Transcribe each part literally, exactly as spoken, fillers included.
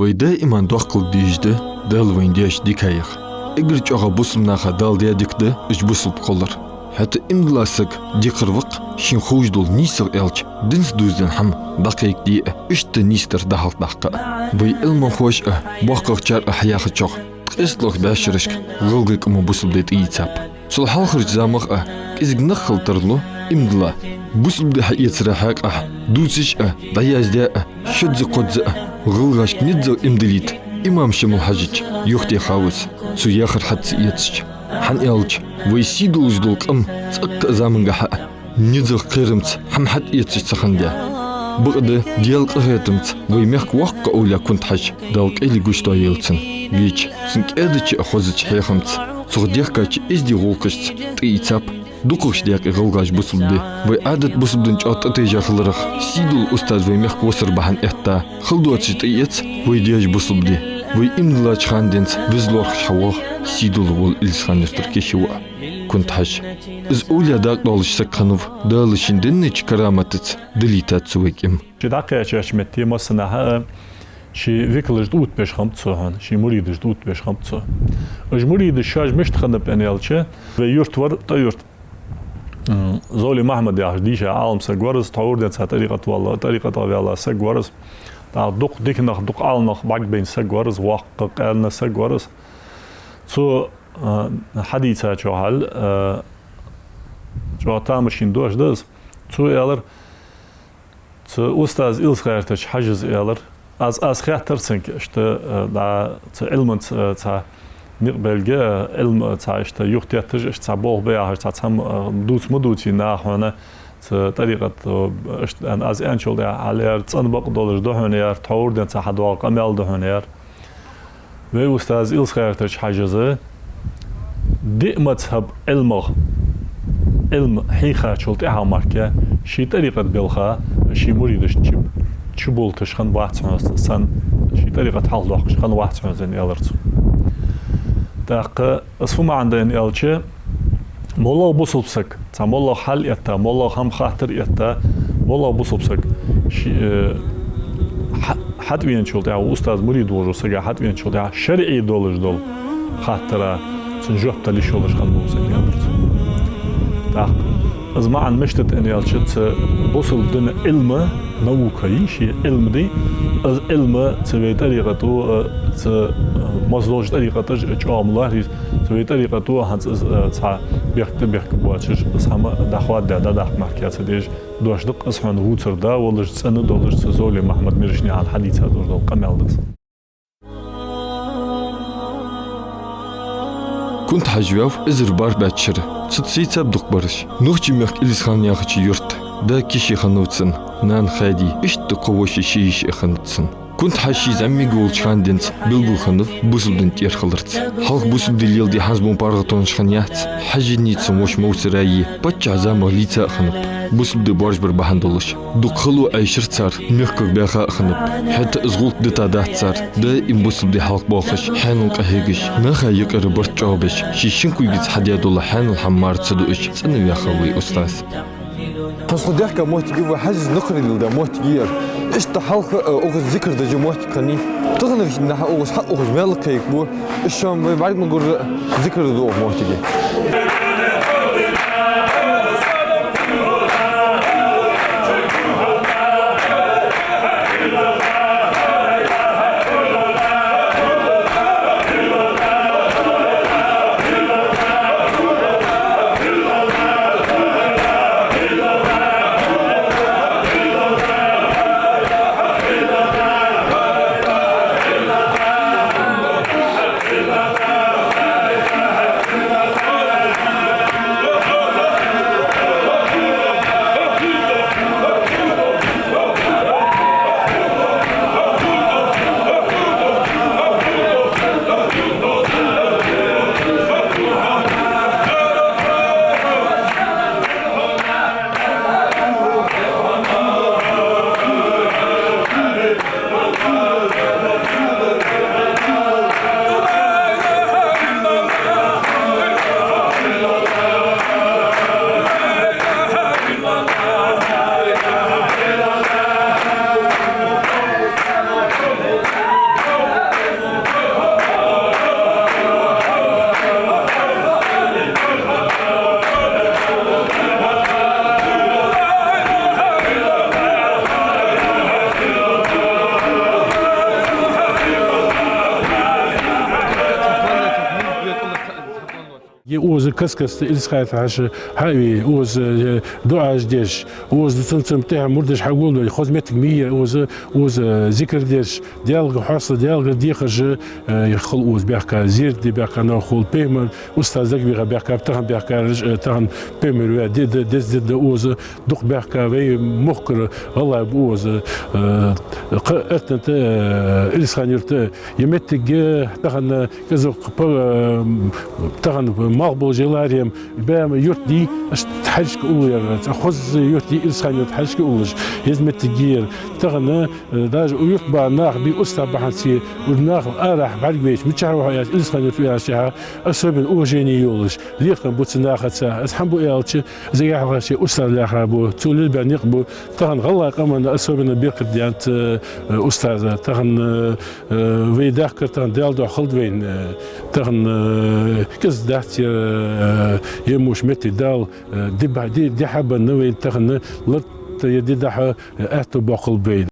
Вай даим доккхал дезаш да Дала вайна деш дикаех. Эггара чӀоагӀа бусалба наха Дала даь дика да уж бусалба хилар. ХӀаьта иман дилла саг декхар ва-кх шийна ховш дола нийсагӀа, аьлча, динца дувзаденна хӀама дӀакхайкаде а, иштта нийсдар дӀахьалхадаккха а. Вай Ӏилманхоша а, боккхагӀчар а хьаяхачох, ткъестлагӀча бӀаьшерашка гӀалгӀай къамо бусалба ди тӀаийцаб. Цул хьалхарча замах а кӀезига нах хила тарлу иман дилла. Бусалба ди хьаэцара хьакъехьа дувцаш а, дӀаяздаь а, шозза-кхозза а, гӀалгӀашка низагӀа иман дилийта имам Шамал-Хьажача юхатеха ва из, цо яхар хьаэцача. ХӀана аьлча, вай сий долаш дола къам цӀаккха а замангахьа а низагӀа кхерамца хӀама хьатӀаэцаш ца хиннад. Бакъда, Даьла къахетамца вай мехка воккха овлияъ Кунта-Хьажа, Дала къайле гуш дойла цун, веча, цун кӀаьдача а хозача хьехамца, цох дехкача эздий гӀулакхашца тӀаийцаб дукхагӀча даькъе гӀалгӀаша бусалба ди. Вай Ӏадат бусалба дина чӀоагӀа тӀатайжа хиларах, сий дола устаз вай мехка висар бахьан этта, хала доацаш тӀаэц вай деш бусалба ди. Вай иман диллача хана денз веза лоархӀаш хьавоагӀа сий дола вола Илисхан-Юртара Киши воӀ Кунта-Хьажа. Из овлияъ дакъа долаш саг хиннав, Дала шийна деннача караматаца дилийтад цо вайга иман. Ше дӀакхаьчача метте массанахьа а ший викалаш тӀаоттабеш хиннаб цо хьона, ший муридаш тӀаоттабеш хиннаб цо. Уж муридаш шоаш мишта хиннаб аьнна аьлча, вай юрта вар, тӀа юрта, м, Зовлий Махьмад яхаш дийша Ӏалам саг вар из, тхьовра денз цхьа тӀарикъат вала, тӀарикъатах ваьнна саг вар из. ТӀаккха дукха дика нах, дукха Ӏалам нах бӀаргабайна саг вар из, воккха къаьна саг вар из. Цо, а, хьадийцачох хьал, а, чӀоагӀа тамашийна дош да из. Цо аьлар, цу устаз Илисхан-Юртарча Хьажас аьлар: аз, аз хаьттар цунга, иштта, а, дӀа цу Ӏилманца, а, цхьа никъ белга, а, Ӏилма, а, цхьа иштта юхатетташ, иштта цхьа болх ба яхаш, цхьа цхьа, а, дувца ма дувций наха хьона цу тӀарикъат, а, иштта, а, аз аьнначул тӀехьагӀа, хьал яр цӀена бакъ долаш да хьона яр, тхьовра денз цхьа хьадоагӀа къамаьл да хьона яр. Вай устаз Илисхан-Юртарча Хьажас диъ мазхӀаб Ӏилмах Ӏилма хьийхачул тӀехьагӀа мара ший тӀарикъат белха, ший муридашта чу, чуболийташ хиннавац хьона из, цхьан ший тӀарикъат хьалхадоаккхаш хиннавац хьона из, аьнна аьлар цо. ТӀаккха из фу маӀан да аьнна аьлча, моллагӀа бусалба саг, цхьа моллагӀа хьал этта, моллагӀа хӀама хаттар этта, моллагӀа бусалба саг ший, э, хьа-, хьатӀавеначул тӀехьагӀа, устаз мурид волча сага хьатӀавеначул тӀехьагӀа, шарӀий долаш дола хаттара цун жоп дала йиш йолаш хиннав из, аьнна аьлар цо. ТӀаккха из маӀан мишта да аьнна аьлча, цу бусалба дина Ӏилма, наука я ший Ӏилма ди, из Ӏилма цу вай тӀарикъато, э, цу, э, массадолча тӀарикъаташа чӀоагӀа ма лоархӀ из, цу вай тӀарикъато хӀанз из, э, цхьа бехк тӀабехка боацаш, из хӀама дӀахоададаь, дӀадаккха мара ца дезаш дош да-кх из, хьона вувцар да волаш, цӀена долаш, цу Зовлий Махьмада Мирашнаькъан хьадийца долаш дола къамаьл да из. Кунта-Хьажа ваьв эзар бархӀ бӀаьча шера. Цу тӀа сецаб дукха бараш. Нохчий мехка Илисхан яхача юрта да Киши хиннав цун, нана Хади, иштта кхо воша, ши йиша а хиннад цун. Кунта-Хьажа ший зӀамига волча хана денз белгала хиннав бусалба дина тӀера хиларца. Хьалха бусалба ди леладе хӀанз бу паргӀатонаш хиннаяц, Хьажаи цун воша Мовсараи паччахьа замах лийца а хиннаб, бусалба ди боаржабар бахьан долаш. Дукха хало Ӏайшар цар, мехках баьха а хиннаб. ХӀаьта из гӀулакх дита дац цар, даим бусалба ди хьалхабоахаш, хьаьнал къахьегаш, наха юкъера барт чӀоагӀбеш, ший шин кулгаца хьадаь дола хьаьнал хӀама мара ца дуаш, цӀена ваьха вай устаз. ХӀанз тхо даьхка моттиг я, вай Хьажас накхарийла даь моттиг я ер. Иштта хьалха, э, укхаза зикар деш моттиг хиннай. Таханарча дийнахьа укхаза хьа укхаза маьл кхайкабу. Из шоана вай бӀаргагургда зикар деш моттиг я. Укхаза каст-каста Илисхан-Юртара хьажа хьа а ве, укхаза, э, дуӀаш деш, укхаза цун-цун тӀехьа мурдаш хьагулбе, хоза моттиг ма йий ер, укхаза, укхаза зикар деш, Даьлагара хьоастал, Даьлагара дехаш, э, хул укхаза баьхка, зерат де баьхка нах хул, пайхамар, устаз дагабеха баьхка, тахан баьхкараш, э, тахан пайхамар ваь ди да, деза ди да укхаза, дукха баьхка вай мехкара гӀалгӀай ба укхаза, э, кхы а Эртанета, э, Илисхан-Юрта, ер моттиг, э, тахан, э, кӀезиг-кхы, э, тахан малх болаш яларе-м, баьм юрт дий, аш хьажашка уллаш яр, цхьа хоза юрт дий, Илисхан-Юрт хьажашка уллаш, еза моттиг я ер. Тахан, э, даже укх юрта баха нах бий устаз бахьанца, уж нах арахьа бӀаргавайча, мичахьара ва хьо аьлча, Илисхан-Юрта ва аьлча, тӀехьа особенно уважени йолаш, лерхӀам бу цу нахаца. Из хӀана ба аьлча, из яхьа ше устаз лаьрхӀа бу, цо лелабаь никъ ба, тахан гӀалгӀай къаманна особенно беркат даьннад, э, устаза. Тахан, э, э, вай дахкар тахан Даьла духьа хилда вайна, э, тахан, э, кӀезига дац ер, э, ер муш моттиг Дала, э, ди ба-, ди-, ди хьабенна вайна тахан латта ер ди дахьа, э, аьттув боаккхалба вайна.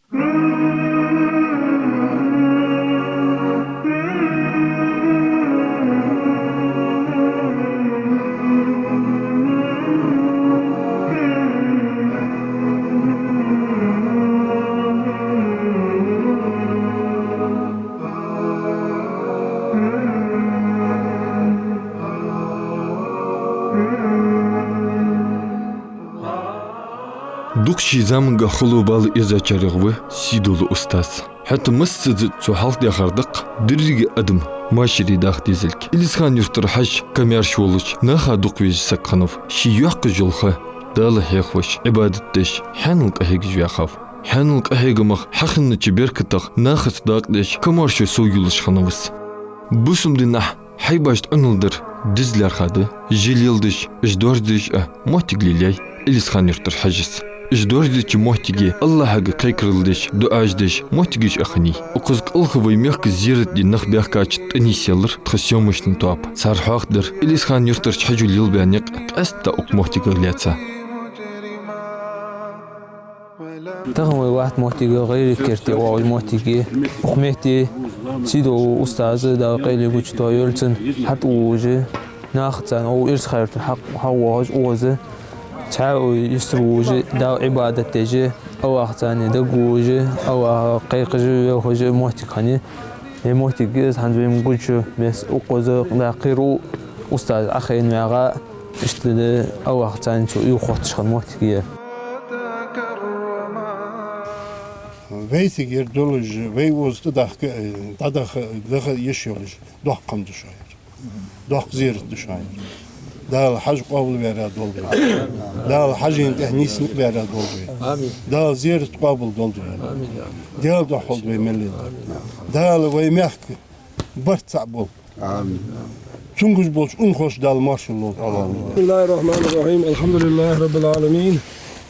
Дукха ший заманга хало-бала эзачарех ва сийдола устаз. ХӀаьта массаза цо хьалхадаьхар да-кх деррига адам машаре даха дезалга. Илисхан-Юртара хьажа, камаьрша волаш, наха дукха везаш саг хиннав. Ший йоаккхаш йола ха Дала хьехавеш, Ӏибадат деш, хьаьнал къахьегаш ваьхав. Хьаьнал къахьегамах, хьахиннача беркатах нахаца дакъа деш, камаьршо совйолаш хиннав из. Бусалба динахьа хьайбашта Ӏунал дар деза лаьрхӀа да, жи леладеш, уж доаржадеш а моттиг лелаяьй Илисхан-Юртара хьажас. Уж доаржадеча моттиге АллахӀага кхайкарал деш, дуӀаш деш моттигаш а хиннай. Укхаза кӀалха вай мехка зерат де нах баьхкача тӀа нийсъелар тха съёмочни тоаба. Цар хьоахадаьр Илисхан-Юртарча хьажо лелабаь никъ къаьстта укх моттигах лаьца. Тахан вай вахта моттиг ГӀайре-Керте оалача моттиге, укх метте сийдола устаз, Дала къайле гучадойла цун, хьатӀавувш, нахаца, укх Илисхан-Юртара хьакъ хьавоагӀаш укхаза, цхьаь юстара вувш, Дала Ӏибадат деш, АллахӀаца дагавувш, АллахӀага кхайкаш, велхаш моттиг хиннай. Ер моттиг я из, хӀанз вайна гуча бесса укхаза даккхар устаз Ӏохайна ваьгӀа, иштта да АллахӀаца цо уйла хотташ хинна моттиг я ер. Вай цига ер долаш, вай укхаза тӀадахка, дӀадаха, даха йиш йолаш, доккха хӀама да шоана ер. Доккха зерат да шоана ер. Дала хьаж къоабалваьр долда вай. Дала хьажийна тӀехьа нийса никъ баьр долда вай. Амин. Дала зерат къоабал долда вай. Амин. Даьла духьа хилда вай мел леладер. Дала вай мехка барт цхьа болба. Амин. Цунгаш болча унахошта Дала моаршал лолда. Амин. بسم الله الرحمن الرحيم. الحمد لله رب العالمين.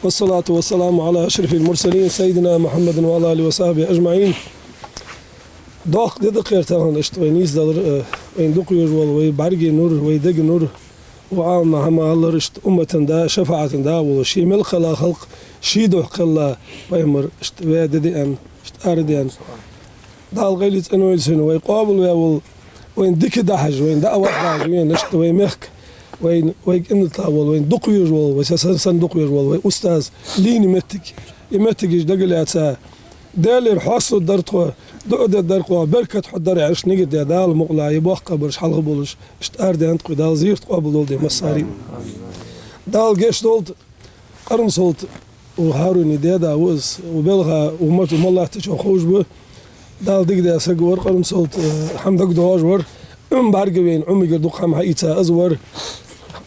والصلاة والسلام على أشرف المرسلين سيدنا محمد وعلى آله وصحبه أجمعين. Доккха ди да-кх ер тахан иштта вай нийсдалар, э, вайна дукха везаш вола вай бӀарга нур, вай дега нур, ва Ӏалам Мухьаммад аллар иштта уммата да, шафаӀата да волаш, ший мел кхелла халкъ ший духьа кхелла, пайхамар иштта ваь ди да аьнна, иштта ара да аьнна. Дала къайле цӀенойла цунна, вай къоабалваь вола, вайна дика дахьаш, вайна даӀват дахьаш вена, иштта вай мехка, вайна, вайга иннатла вола, вайна дукха везаш вола, вай са-, са-, санна дукха везаш вола, вай устаз, лийнна моттиг, из моттигаш дагалаьца, Даьлагара хьоастаргдар тхо, дуӀа дергдар тхо, беркат хьоргдар аьнна, иштта нигат даь, Дала мукъалахь, ер боккха къабараш хьалха болаш, иштта ара даьннад тхо, Дала зерат къоабал долда массане. Дала гешт долда, Къармсолта, укх ХӀаруна даь-да ва из, укх балха, укх мача, укх мел латтачоа ховш ба. Дала дика даь саг вар Къармсолта, э, хӀама дагадоагӀаш вар, бӀаргавайна, Ӏомагара дукха хӀама хьаийца из вар,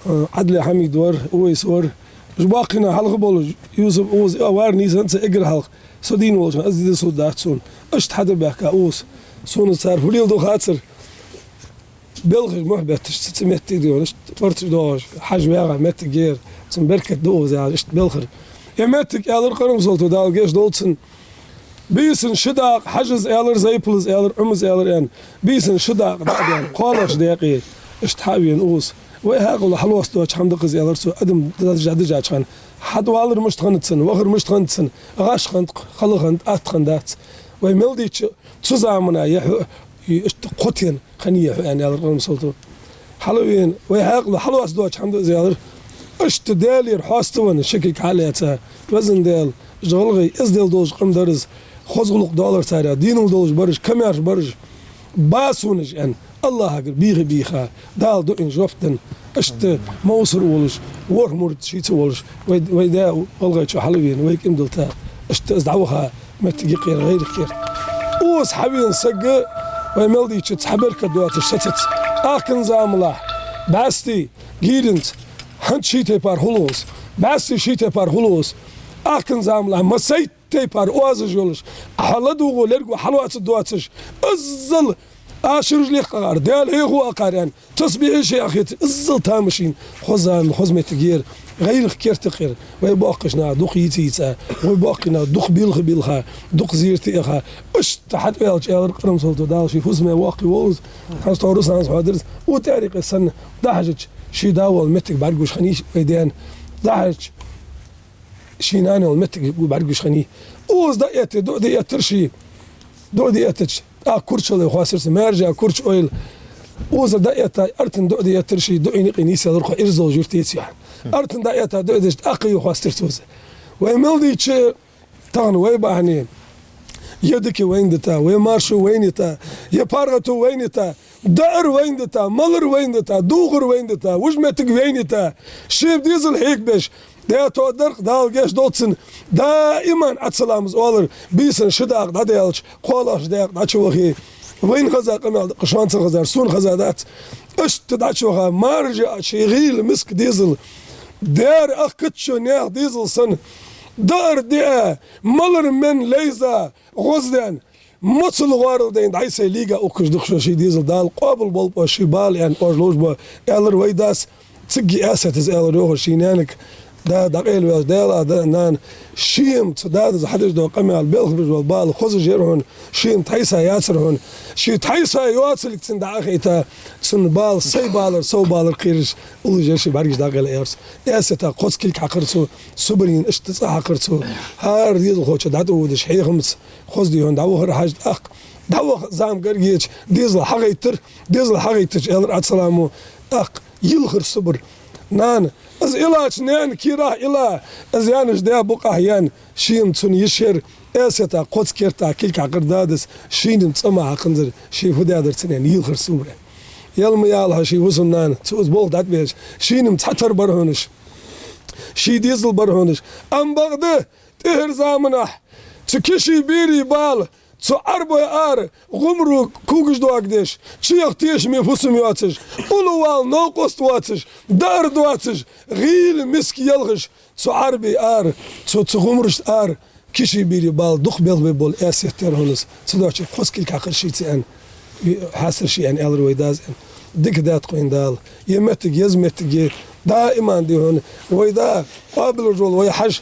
э, Ӏадле Хьамид вар, Увайс вар. Уж боккхий нах хьалха болаш, Юсуп, укхаза а вар нийсанца эггара хьалха. Со дийна волча хана, из ди да, сов дац сона. Иштта хьатӀабаьхка укхаза. Сона цар фу леладу хацар. Белхаш мухь бетташ ца, ца моттиг дийна, иштта парцаш доагӀаш, хьажа ваьгӀа моттиг я ер, цун беркат да укхаза яхаш, иштта белхар. Ер моттиг, аьлар Къармсолто, Дала гешт долда цунна. Бийсан ши дакъа хьажас аьлар, зайпалас аьлар, Ӏумас аьлар аьнна. Бийсан ши дакъа дӀа а даьнна, кхоалагӀча даькъе иштта хьа а вена укхаза. Вай хьаькъала хьалоаста доацаш хӀама да-кх из, аьлар цо, адам дажа-, дажача хана. ХьатӀавалар мишта хиннад цун, вахар мишта хиннад цун, гӀаш хиннад-кх, хала хиннад, атта хиннадац. Вай мел дийцача, цу замана я хьо, и иштта кхо тен хиннай я хьо, аьнна, аьлар Къармсолто. Хьалвена, вай хьаькъал хьалоаца доацаш хӀама да из, аьлар. Иштта Даьлагара хьаставенна ши кулг хьалаьца, Везан Даьла, уж гӀалгӀай эздел долаш къам дар из, хоза гӀулакх долар царех, дийна долаш бар уж, камаьрша бар уж, ба сона уж, аьнна, АллахӀагара бийха-бийха, Дала дуӀайна жоп денна, иштта мовсар волаш, ворхӀ мурд шийца волаш, вай, вай даь гӀалгӀайчо хьалвена, вайга иман дилла, иштта из дӀаваха моттиг я-кх ер, гӀайрах керта. Укхаза хьавена саг, вай мел дийцача, цхьа беркат доацаш сецац. Ахкан замалахь бӀаьстий гийренца хӀанз ший тайпара хул укхаза, бӀаьстий ший тайпара хул укхаза. Ахкан замалахь массайтта тайпара оазаш йолаш, хьа ладувгӀа лерго хьалоаца доацаш, иззал ашараш лакхагӀар, Даьла хьехо акхар, аьнна, тасбихьаш яхийта, иззал тамашийна хоза зама, хоза моттиг я ер, гӀайрах керта я-кх ер. Вай боккхийча наха дукха йийца-йийца, вай боккхий нах дукха билха-билха, дукха зерат а яха, иштта хьатӀаваьлча, аьлар Къарамсолтано, Дала ший фусаме воккхий волва из, хӀанз тхо Русланас хьоадир из, укх тӀарикъе санна дӀахьежача, ший да вола моттиг бӀаргагуш хиннай вай даьна, дӀахьежача, ший нана йола моттиг бӀаргагуш хиннай. Укхаза дӀаэтте, дуӀа де эттар ше, дуӀа де эттача, тӀаккха курчалой хоастар цо, маьржа курча ойла. Укхазара дӀаэтта, Артана дуӀа де эттар ше, дуӀайна юкъе нийсъелар тхо Ирзол-Юрта еций хьа. Артана дӀаэтта дуӀа деш, тӀаккха хоастар цо из. Вай мел дийцача, тахан вай бахьане, е дика вайна дита, е маршо вайна йита, е паргӀато вайна йита, даар вайна дита, малар вайна дита, дувгӀар вайна дита, вож моттиг вайна йита, ший дезал хьегабеш, даь тоадарах Дала гешт долда цунна, даиман Ӏаткъам из оалар, бийсан ши дакъа дӀадаьлча, кхоалагӀча дакъа дӀачувахе, вайна хеза къамаьл да-кх, шоана ца хезар, сона хеза дац. Иштта дӀачуваха, маржа а ший гӀийла миска дезал, дера ахкаччо наьха дезал санна, даар диа, малар менна лайза, гӀоздаьнна, моцал гӀоарал дайна дӀай-сай лийга ухаш да-кх ший дезал, Дала къоабал болба ший бала, аьнна, оаш ловш ба, аьлар вай дас. Цигга Аьсата из аьлар йоах ший наьнага: «Да, дӀакъайлаваьлча, Даьла, да, нана, шийна цу дадас хьадеш дола къамаьл, белхаш беш бола бала хозаш яр хьона, шийна тхьайса яцар хьона. Ше тхьайса йоацилга цунна дӀа а хайтар, цун бала сай балар, сов балар кхераш, уллаш яр ше, бӀаргаш дӀакъайла», — аьлар цо. Аьсата кхозза кулг хьакхар цо, субарийна иштта цӀи хьакхар цо, хӀара дезалхочоа дӀатӀаводаш хьехамца, хоза дий хьона, дӀавахар хьажа, тӀаккха дӀаваха зама гарга еча, дезал хьагӀайттар, дезал хьагӀайттача, аьлар Ӏаткъаламо, тӀаккха йилхар субар. Нана, из илача наьна кийрахь ила, из яьннача даь букъахь яьнна, шийна цун йиш яр. Аьсата кхозза керта кулг хьакхар дадас, шийна цӀа ма хьакханзар, ше фу даьдар цунна, аьнна, йилхар субар. Яла ма яла хьа ший фусам-нана, цо из болх дӀатӀабеча, шийна цхьатара бар хьона уж, ший дезал бар хьона уж. Ам бакъда, тӀехьарча заманахь цу киший берий бала, цу Ӏарбой ара гӀумро когаш доагадеш, чуяха тешаме фусам йоацаш, уллув вала новкъост воацаш, даар доацаш, гӀийла миска ялхаш, цу Ӏарбий ара, цу, цу гӀумрашта ара киший берий бала дукха белхбай бола Аьсет яр хьона из. Цудухьа кхозза кулг хьакхар шийца, аьнна, хьастар ше, аьнна, аьлар вай дас, аьнна. Дика даьд-кх вайна Дала. Е моттиг, еза моттиг я, даиман дий хьона. Вай да, къоабалвеш вола вай Хьажа,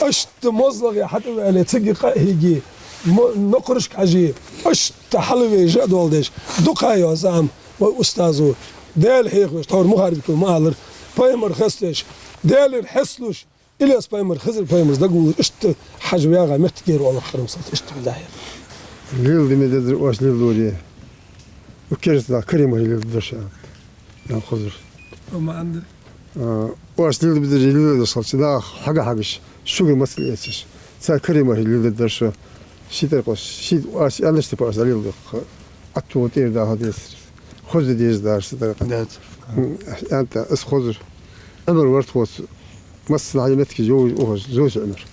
иштта мозлагӀа хьатӀаваьле, цига къа а хьийге, мо-, нокхарашка хьаже, иштта хьалве жа а доаладеш, дукха йола зама вай устазо, Даьла хьехавеш, тхьовра Мухарбико ма аллара, пайхамар хеставеш, Даьлагара хьесталуш, Илез-пайхамар, Хизар-пайхамарца дагавувлаш, иштта Хьажа ваьгӀа моттиг я ер, оалар Къарамсолтано, иштта вай дӀахьо. Леладе ма дезар оаш леладе. Укх керста наха каремаш леладеш, аьнна, хозар. Ма андра. А, оаш леладе безаш, леладеш хилча, наха хьага хьагаш, шугара мацал эцаш, цар каремаш леладеш шо. Ший тӀара къош, ший оаш аьннача тайпара оаш леладе. Ӏаттугу тӀера даха дезар. Хоза деза дар са тӀара. Да. М, аьнта, из хозар. Ӏумар вар тхоца. Массанахьа моттигаш йовш ухаш, зуйса Ӏумар.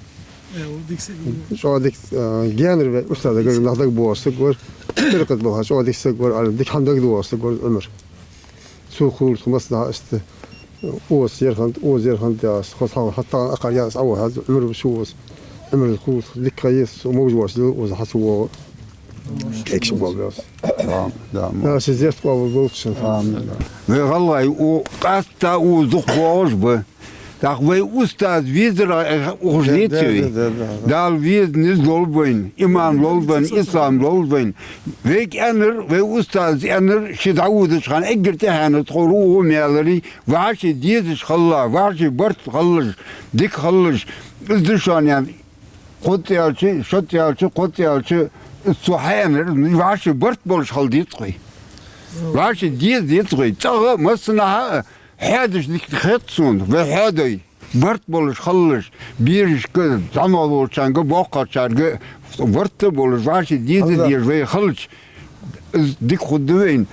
Э, у дикси. ЧӀоагӀа дика, а, генара вай устазагара нах дагабоагӀаш саг вар, тӀарикъат балха чӀоагӀа дика саг вар, Ӏалим, дика хӀама дагадоагӀаш саг вар Ӏумар. Цо хулар тхо массанахьа иштта, укхаза ер хиннад, укхаза ер хиннад яхаш, хоза хьал хьатта акхар яхаш, Ӏа вахьаз Ӏумар ва шу укхаза. Ӏумар хулар тхо дика ха еза, цо мовж вош дила укхаза хьа ца воагӀа. Кекш болбес. Да, да, ма. Да, ши зерат къоабал болча. Амин. Вай гӀалгӀай у къаьстта у дукха боагӀаш ба. ТӀаккха вай устаз везар, э, ухаш Да, да, леций? Да, да, да, да. Дала веза низ лолба вайна, иман лолба вайна, ислам лолба вайна. Вайга аьннар, вай устаза аьннар, ше дӀаводача хана эггара тӀехьенна тхо ругӀу меларий, вӀаши дезаш хилалахь, вӀаши барт хилалаш, дика хилалаш, из да шоана аьнна. Кхозза аьлча, шозза аьлча, кхозза аьлча, из цо хьааьннар, вӀаши барт болаш хила деза-кх вай. ВӀаши деза деза вай. ЦӀагӀа массанахьа а хьоадаш дика хет сона, вай хьоадой. Барт болаш хилалаш, берашка, зӀамагӀа волчарга, боккхагӀчарга барт болаш, вӀаши деза дезаш вай хилча, из дика хургда вайна.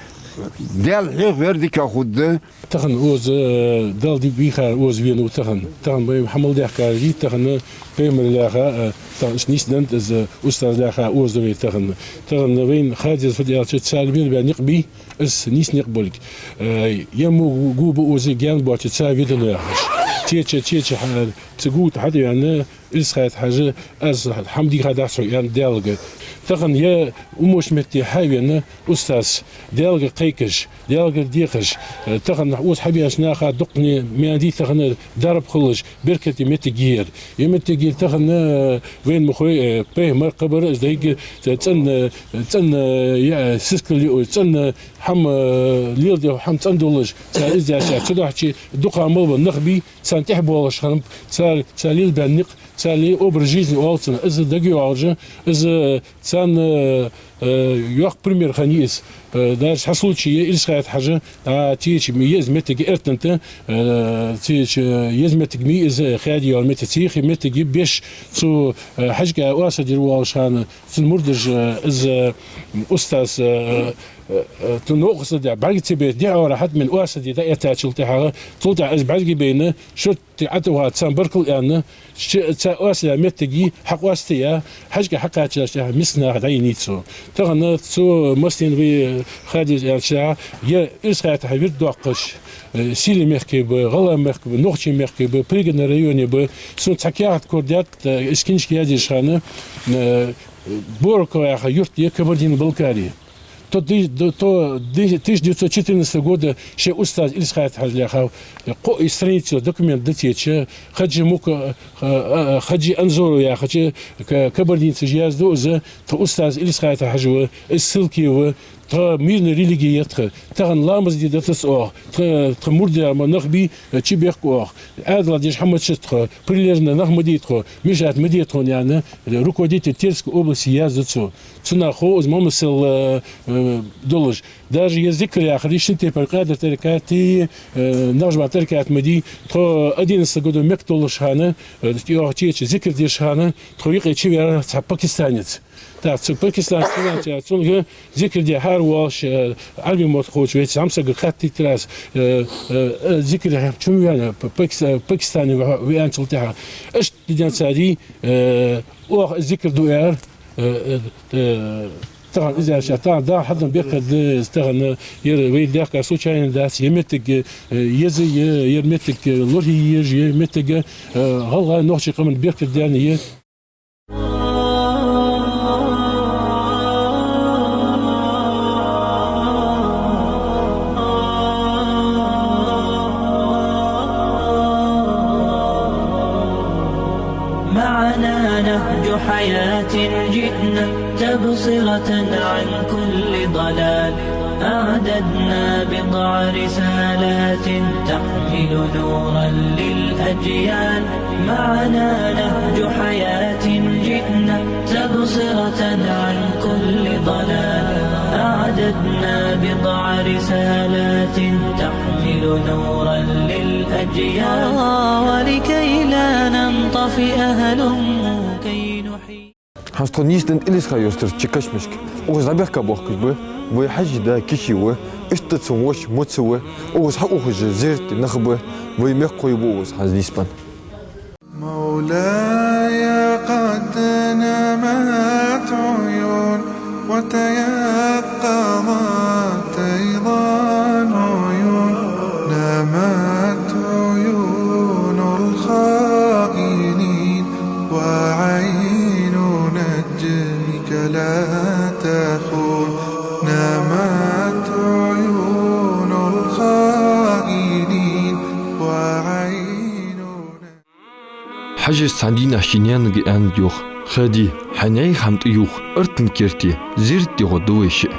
Даьла хьехавар дика хургда. Тахан оза, э, Дала дика вийхар оза венав тахан. Тахан вай хьа мел даьхкар дий, тахан пайхамар лаьха, э, тахан иштта нийсденнад из, устаз лаьха оза да вай тахан. Тахан вайна ха деза фуд аьлча, цар мел баь никъ бий, из нийса никъ болга. Э, е мо гу-, гу ба оза гаьна боацача цар ведано яхаш. Теча, теча, хьа, цу гу тӀа хьатӀаваьнна, Илсхайт-Хьажа, аз хӀама дийхадац хьога, аьнна, Даьлага. Тахан е умаш метте хьавена устаз, Даьлага кхайкаш, Даьлагара дехаш, э, тахан оза хьабаьча наха дуккхане маьна дий тахан дарба хулаш, беркате моттиг я ер. Ер моттиг я тахан, э, вайна ма хой, э, пайхамар кхабар, из дайга, э, цӀена, э, цӀена, э, я, сискал юаш, цӀена хӀама, э, леладе, хӀама цӀена долаш, цар из даьча, цудухьа дукха мел ба нах бий, царна тӀехьа болаш хиннаб, цар, цар лелабаь никъ, цар ле образ жизни оал цунах, из дагайоагӀаш, из царна, э, йоккха пример хиннай из. Э, даже хьа случай я Илсхайт-Хьажа, а, теча, е из моттиг эртанта, э, теча, е из моттиг ма йий из, хаьдий йола моттиг, цехи моттиг я беш цу, э, Хьажкъа Оасадера волаш хана, цун мурдаш, э, из, э, устаз, э, э, э, цу новкъостал дехьа бӀарга ца бейта, дехьара хьатӀа мел Оасаде дӀаэттачул тӀехьагӀа, цул тӀехьагӀа из бӀарга бейна, шорт Ти ӀатӀаваха царна баркал аьнна, ш-, цар оасаяь моттиг я, хьакъоастаяь, Хьажкъа хьакхаьчачул тӀехьагӀа миска наха дӀаеннай цо. Тахан цу массанена вай ха деза аьлча, е Илсхайт-Хьажа вирд доаккхаш, э, Сийле мехка ба, ГӀалгӀай мехка ба, Нохчий мехка ба, Пригородни районе ба, сона цхьа каьхат корадаьд, э, из книжка язъеш хана, э, Борокова яха юрт я Кабардино-Балкари. То ды-, ды-, то ды-, тысяча девятьсот четырнадцатого года шоай устаз Илсхайт-Хьажа лаьха, э, кхо и страница документ да теча, Хаджи Мука, э, э, Хаджи Анзоров яхача, к-, кабардинцаша язду из, тха устаз Илсхайт-Хьажа ва, из ссылке ва, тха мирни религия я тха, тахан ламаз де датас оаха, тха, тха мурдаш ма нах бий, э, чубехк оаха. Ӏаьдала деш хӀама ца тхо, прилежни нах ма дий тхо, мешать ма де тхона, аьнна, руководитель Терской области язду цо. Цунах хов из мамасал, э, э, долаш. Даже е зикр яхар, ишин тайпара Къадир тӀарикъат, э, Накъшбанд тӀарикъат ма дий, тхо одиннадцатом году Мекка долаш хана, э, йоах чеча зикр деш хана, тхо юкъе чувеар цхьа пакистанец. Так, цу пакистанец чувеанча, цунга зикр де хьар волаш, э, Ӏарбий мотт ховча веце, хьамсага кхаттийтарас, э, э, э, зикр де чум вена, п-, пакис-, э, Пакистане ва-, веанчул тӀехьа. Иштта диденца дий, э, оаха зикр ду аьлар, э, э, э, тахан из аьлча, тахан да хьадан бекхар да, тахан, э, ер вай даьхкар случайно дац, ер моттиг, э, еза я, ер моттиг, э, лорхӀе еза, ер моттиг, э, гӀалгӀай нохчий къаман бекхар даьнна я. معنا نهج حياة جئنا تبصرة عن كل ضلال. أعددنا بضع رسالات تحمل نورا للأجيال. معنا نهج حياة جئنا تبصرة عن كل ضلال. أعددنا بضع رسالات تحمل نورا للأجيال. ولكي لا ننطفئ هلموا كي نحيي. ХӀанз тхо нийсденнад Илисха-Юртара Чикаш мишка. Укхаза дӀабехка бохкаш ба вай Хьажий да Киши ва, иштта цун воша Муца ва, укхаза хьаухаш зерате нах ба, вай мехкахой ба укхаза хӀанз нийсбенна. مولاي قد نمت عيون وتيقظت أيضا عيون، نامت عيون الخائنين وعين نجمك لا تخون، نامت عيون الخائنين وعين Хьажас цхьан дийнахьа ший наьнага аьннад йоах: «Хади, хьа наьха хӀама тӀаювха, Артан керте зерате гӀоргда вай шиъ».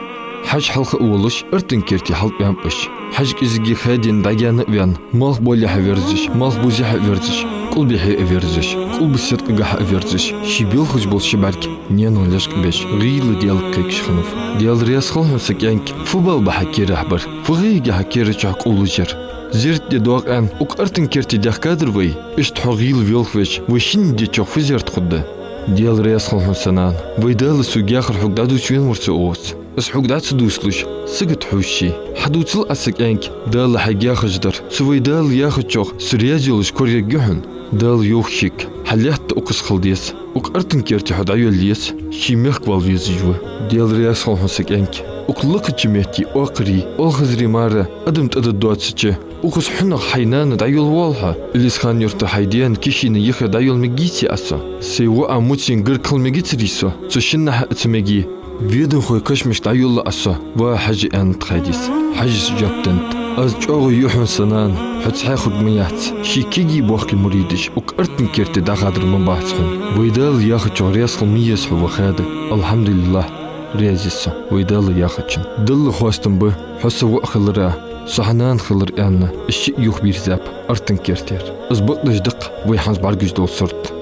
Хьажа хьалха а волаш, Артан керте хьалтӀаваьннаб уж. Хьажа кӀезига Хадина дӀагаьна а ваьнна, малхбоалехьа верзаш, малхбузехьа верзаш, кӀулбехье а верзаш, кӀулбаседкъагахьа а верзаш, ший белхаш бола ши бӀарг наьна лечкъабеш, гӀийла Даьлага кхайкаш хиннав. Даьла раьза хилва хьона, са кӀаьнк, фу бала ба хьа кирахь бар, фу гӀо йига хьа кера чу кӀуллуш яр. Зерат де доагӀа аьнна, укх Артан керте даьхкадар вай, иштта хьо гӀийла велхавеш, вай шинне дечох фу зерат хургда? Даьла раьза хилва хьона, са нана, вай Дала сога яхар хьога дӀадувца венавар со оаха. Из хьога дӀа ца дувцалуш, сагота хьувзача. Хьадувцал Ӏа, са кӀаьнк, Дала хьайга яхаш дар. Цу вай Дала яхачох со раьза йолаш корайергья хьона. Дала йоах шийга, хьа лаьтта укхаза хила деза. Укх Артан керте хьо дӀайолла еза, ший мехка вала везаш ва. Даьла раьза хилва хьона, са кӀаьнк. Укх лакхача метте оакхарий, оалхазарий мара адам тӀадоаддоацача, укхаза хьунагӀа хьай нана дӀайолла воалл хьо. Илисхан-Юрта хьай даь-наьна кишийна юхе дӀайолла мегаций Ӏа со? Сай воӀа Муцен гарга хила мегацарий со? Цу шиннахьа а ца меге, ведомхой кашамашка дӀайолла Ӏа со, ва Хьажа, аьннад Хьадис. Хьажас жоп деннад: аз чӀоагӀо ю хьона, са нана, хьо цхьаь хургма яц. Ший кегий боккхий муридаш укх Артан керте дӀахадар ма бац хьона. Вай Дала яхачох раьза хила ма еза хьо, ва Хьада. Алхьамдулиллахь, раьза я со вай Дала яхачунна. Далла хоастам ба, хьо са воӀ хилара, со хьа нана хилар аьнна, из шиъ юхабийрзаб Артан кертера. Из бакъдеш да-кх вай хӀанз бӀаргагуш дола сурт.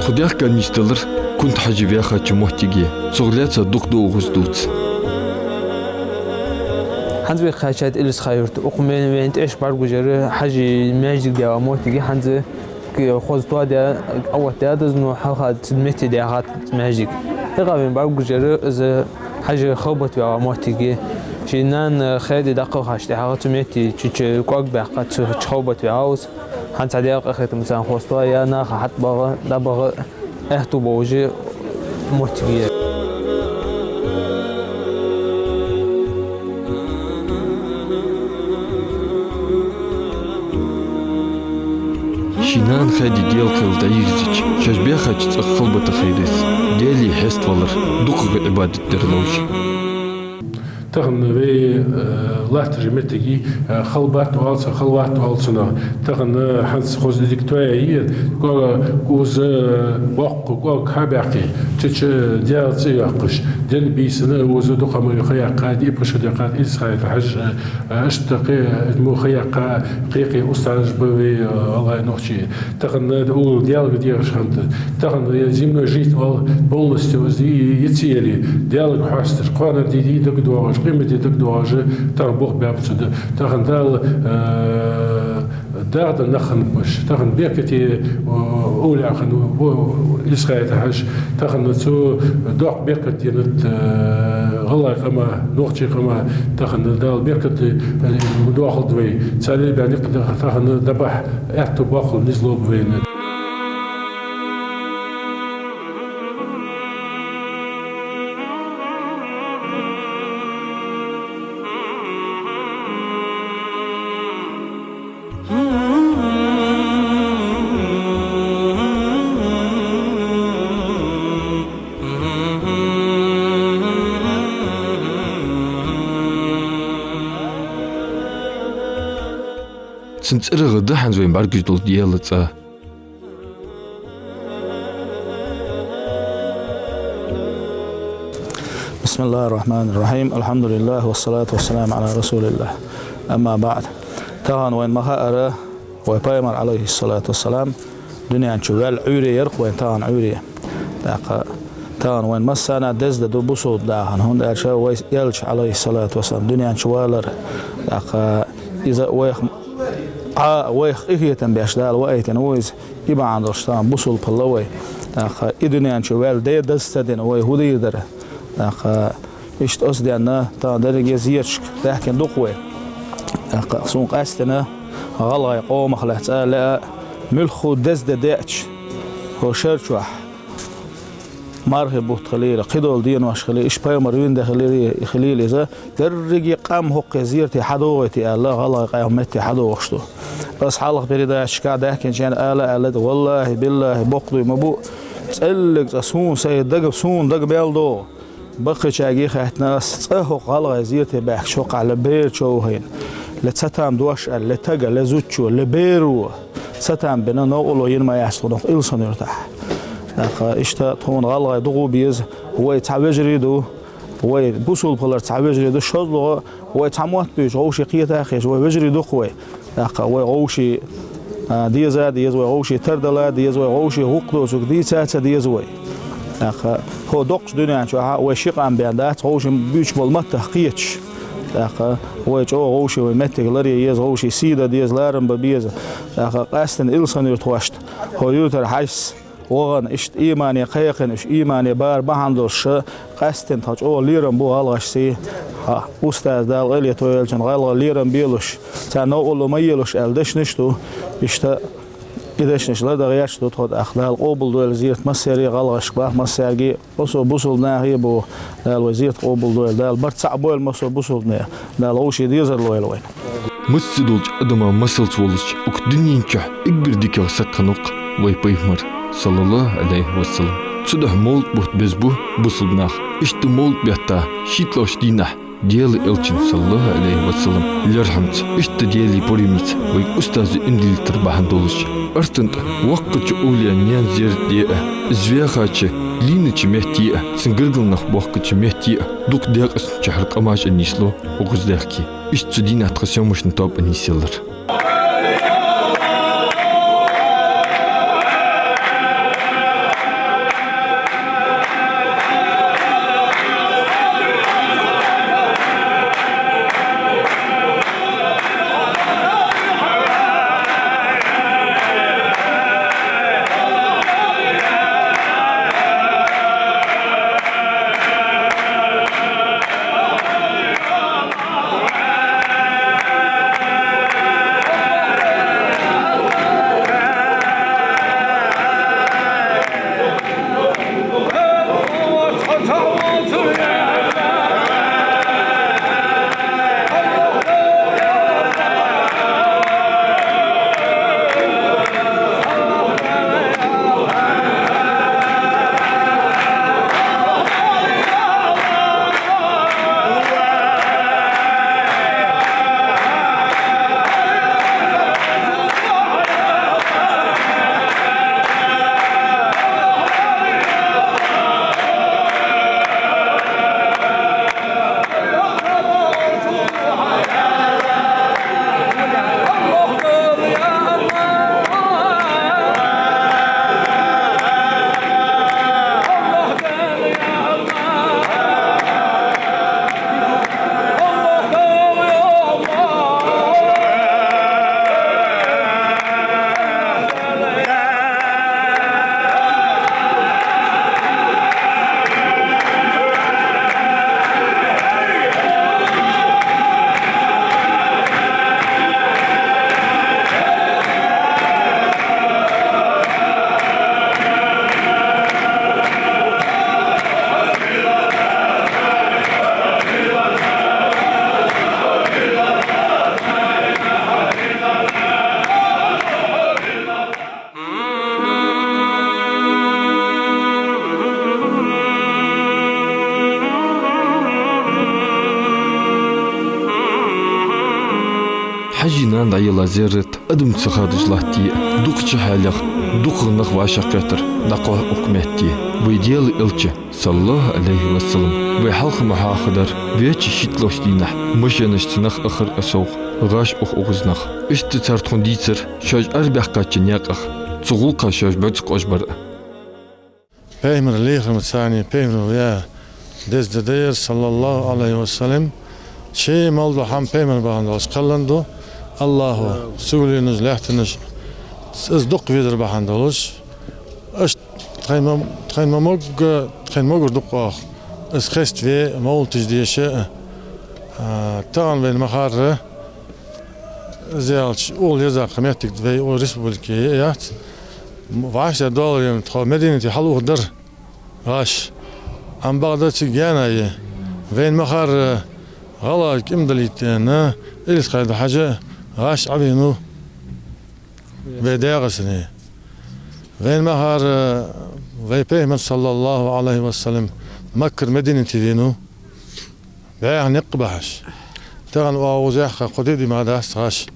Тхо даьхка нийсделар Кунта-Хьажа ваьхача моттиге, цох лаьца дукха доагӀаш дувц. ХӀанз вай кхаьчад Илисхан-Юрта, укх вай, вайна тӀехьашка бӀаргагуш яр Хьажий маьждиг даь йола моттиг я хӀанз. Кхы хоза тоадаь, Ӏооттадаьд из, но хьалха цу метте даьхад маьждиг. ТӀаккха вайна бӀаргагуш яр из Хьажа халбатваь йола моттиг я. Ший нана Хьади дӀакхалхача тӀехьагӀа цу метте чу-чу кӀоаг баьккхад, цу чу халбатваьв из. ХӀанз цхьа Даьла къахетамца хоза тоаяь, наха хьатӀабагӀа, дӀабагӀа аьттув болаш я моттиг я. Ший нана Хьади Даьла кхел дӀайийрзача, шоаш баьхача цӀагӀа халбатахьийрес, Даьлага хьеставалар, дукхагӀа Ӏибадат дар ловш. Тахан вай, э, латтача моттиге, э, халбат оал цунах, халват оал цунах. Тахан, э, хӀанз хоза дика тоаяьй, кӀоаг, кӀувза, э, боккха кӀоаг хьабаьккхе, цу чу Даьла цӀи йоаккхаш, ден бийсанна укхаза дукха ма ха яьккхад, иппа шу даьккхад, Илисхан-Юрта Хьажа, э, иштта кхы, э, мо ха яьккха, кхы-кхы устазаш ба вай, э, гӀалгӀай, нохчий. Тахан, э, укхо Даьлага дехаш хиннад. Тахан, э, земной жить оал полностью из йицъяьле, Даьлага хьоасташ, кхоанара ди дагадоагӀаш, къемата ди дагадоагӀаш, тахан болх баьб цо да. Тахан Дала, э, дагадоагӀа нах хиннаб уж. Тахан беркате, э, овлаӀа хиннав, о, Илисхан-Юрта Хьажа. Тахан цо доккха беркат деннад, э, гӀалгӀай къама, нохчий къама. Тахан Дала беркате, э, доахалда вай. Царел баьнна никъ тахан дӀабахьа аьттув, боккхал низ лолба вайна. Цун цӀерагӀа да хӀанз вайна бӀаргагуш дола Даьла цӀи. بسم الله الرحمن الرحيم. الحمد لله والصلاة والسلام على رسول الله. أما بعد. Тахан вайна ма хаъара, вай Пайхамар, عليه الصلاة والسلام, дунен чу ваьлла Ӏуйре яр-кх вайна тахан Ӏуйре. ТӀаккха тахан вайна массанена деза ди да бусалба дахана, хӀунда аьлча вай Элча, عليه الصلاة والسلام, дунен чу валар. ТӀаккха из вайх, Ӏа вайх къахетам беш Дала ваийтина ва из. Из бахьан долаш тахан бусалба хилла вай. ТӀаккха из дунен чу ваьлла даь деза ца дина вай фу дийр дара? ТӀаккха иштта оцу денна тахан дерриге зераташка даьхкина ду-кх вай. ТӀаккха сона къаьстина гӀалгӀай къомах лаьцна ала лаьа, муьлхха деза ди деача, хӀокху шера чохь мархий бутт хилийла, кхыдола денош хилийла, иштта Пайхамар вийна ди хилийла, хилийла иза, дерриге къам хӀокху зерате хьадогӀийта аьлла, гӀалгӀай къам метте хьадогӀуш ду. Ас хьалха передачашкахь даьхкинчарна ала аьлла да, валлахӀи, биллахӀи, боккха дуй ма бу, цӀеллиг цӀа суна, сай дага, суна дага мел догӀу. Баккхийчаьрга хаьттина ас, цӀа хӀокху гӀалгӀай зерате баьхкача хӀокхахь ле бер човхийна, ле цатам дош аьлла, ле тага, ле зудчо, ле беро цатам бина новкъарло йина ма яц тхуна хӀокху Илсхан-Юртахь. ТӀаккха иштта тхуна гӀалгӀай дукха беза, вай цхьа вежарий ду, Вай бусалба хилар цхьа вежарий да, шозлагӀа вай цхьа мотт буьйцу, вӀаший кхеташ хилча, вай вежарий ду-кх вай. ТӀаккха вай вӀаший, а, деза а деза, вай вӀаший тардала а деза, вай вӀаший гӀулакх доцург дийца а ца деза вай. ТӀаккха хӀара доккхача дуьнен чухь вай ши къам бен дац, вӀаший буьйцуш бола меттах кхеташ. ТӀаккха вай чӀогӀа вӀаший вай меттиг ларъян еза, вӀаший сий дан деза, ларам бан беза. ТӀаккха къаьстина Илсхан-Юртахошта хӀара юртара хьажа вахана, иштта имане кхайкхина, уж имане бара бахьан долаш, къаьстина тхо чӀогӀа лерам бу гӀалгӀашца. Хьа, устаза, Дала къайле тойолчун гӀалгӀа лерам белаш, царна новкъарло ма елаш аьнна дешнаш ду. Иштта и дешнаш ладувгӀа гӀерташ ду тхо. ТӀаккха Дала къоабалдойла зерат массаьрга а, гӀалгӀашка бах массаьрга а. Массо бусалба нахе а бу, Дала вай зерат къоабалдойла, Дала барт цхьаъ бойла массо бусалба наьха, Дала вӀаший дезар лойла вайна. Мишта долча адама масалца волаш, укх дунен чухь эггара дикагӀа саг хиннав-кх вай пайхамар, саллаллахӀу Ӏалайхи ва саллам. Цудухьа мовлат бутт беза бу бусалба нах. Иштта мовлат бетта шийтталагӀча дийнахьа Даьла элчан, саллаллахӀу Ӏалайхи ва саллам, лерхӀамца, иштта Даьла пурамца вайга устаза Ӏиндилийтар бахьан долаш, артан тӀа воккхача овлияй наьна зерат де а, из ваьхача, лийннача метте а, цун гаргара нах бохкача метте а, дукха декъаза цу чухьара къамаш а нийслу укхаза даьхке. Иштта цу дийнахьа тха съёмочни тоаба а нийсъеллар. Хьажий нана дӀаяла зерат адам ца хадаш латте а, дукхача хьалех дукхагӀа нах вӀашагӀкхетар дӀакхухь укх метте. Вай Даьла элча, саллаллахӀу Ӏалайхи ва саллам, вай хьалха ма хьахадар, веча шийтталагӀча дийнахьа машенашца нах ахар а совгӀа, гӀаш ух укхаза нах. Иштта цар тхона дийцар шоаш арабаьккхача наькъах цу гӀулакха шоаш бӀаргса къожбар а. Пайхамара лерхӀамца, пайхамара ваь деза ди да ер, саллаллахӀу Ӏалайхи ва саллам. Ший мел дола хӀама пайхамара бахьан долаш кхеллан да. АллахӀа сигаленаш, лаьттанаш из дукха везар бахьан долаш, иштта тхайна ма, тхайна ма могга, тхайна могар да-кх оаха из хеставе, мовлаташ деша а. А, тахан вайна ма харра, из аьлча, укхаза еза кхы моттиг вай укх республике я а яц. ВӀашта доаллар тхо Мединате хьалухадар гӀаш. Амма бакъда цига гаьна я. Вайна ма харра, гӀалгӀаша кӀимдалийта аьнна, Илисхан-Юртара Хьажа гӀаш Ӏовенав вай ДегӀастане. Вайна ма харра, вай пайхамар, саллаллахӀу Ӏалайхи ва саллам, Маккара Мединате венав. БӀаьха никъ бахьаш. Тахан оаха укхаза яьккха кхо-диъ ди мара дац гӀаш.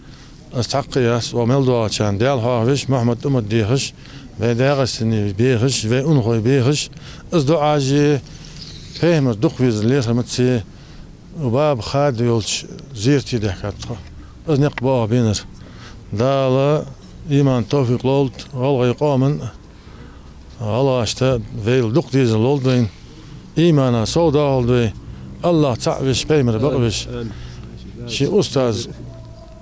Из цхьаккха а яц, оаха мел доагӀачарна Даьла хьоахавеш, Мухьаммад уммат дехаш, вай ДегӀастане бехаш, вай унахой бехаш, из дуӀаш а, Пайхамара дукха везар лерхӀамца, баба хада йолча зерате даьхкад тхо. Из никъ ба оаха бенар. Дала иман, товфикъ лолда гӀалгӀай къаман, гӀалгӀашта, вайна дукха дезар лолда вайна. Имана сов дахалда вай. АллахӀ цаӀ веш, пайхамар бакъ веш. Ший устаз,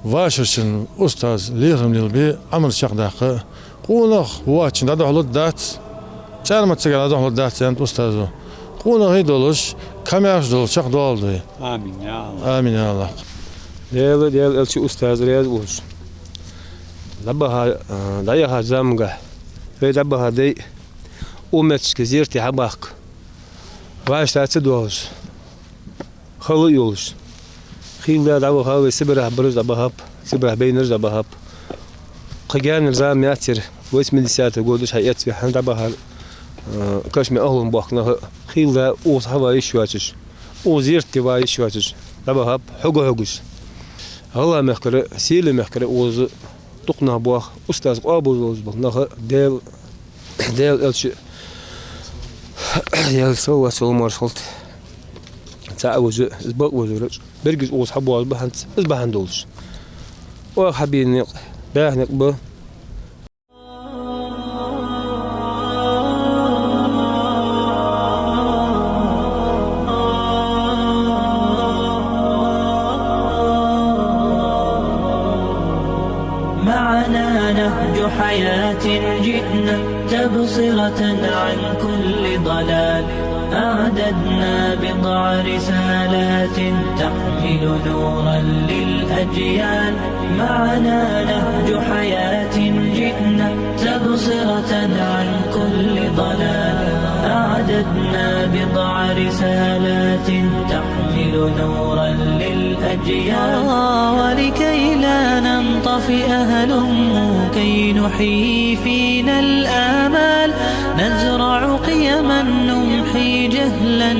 вашарчун устаз лерхӀам лелабе, Ӏамал чакхдаккха. Къонах воацачунна дӀадухьалургдац, цӀармацагара дӀадухьалургдац, аьннад устазо. Къонахий долаш, камаьрша долаш чакхдоалда вай. Амин, я АллахӀ. Амин, я АллахӀ. Даьла, Даьла элча, устаз раьза волаш, дӀабаха, а, дӀаяхача замангахь вай дӀабаха дай, уметташка зерате хьабахка, вӀаштӀа ца доалаш, хала а йолаш. Хийла дӀаваха вай, Сибарехь бараш дӀабахаб, Сибарехь байнараш дӀабахаб. Кхы гаьнара зама яцар, восьмидесятых годаш хьаэцве хьа дӀабахар, э, кашамий ахӀлун бохк нах а. Хийла укхаза хьава йиш йоацаш, укхаза зерате ва йиш йоацаш дӀабахаб, хьога-хьогаш. ГӀалгӀай мехкара, Селий мехкара укхаза дукха нах боах, устаз къоабал долаш бола нах а, Даьла, Даьла элча, Даьла салават-салам маршалла хилда цунна, цаӀ вижа, из бакъ вижа вац. Берригаш укхаза хьабоагӀаш ба хӀанз, из бахьан долаш. Оаха хьабена никъ бӀаьха никъ ба. معنا نهج حياة جئنا تبصرة عن كل ضلال. أعددنا بضع رسالات تحمل نورا للأجيال. معنا نهج حياة جئنا تبصرة عن كل ضلال. أعددنا بضع رسالات تحمل نورا للأجيال. آه، ولكي لا ننطفئ هلموا كي نحيي فينا الآمال. نزرع قيما نمحي جهلا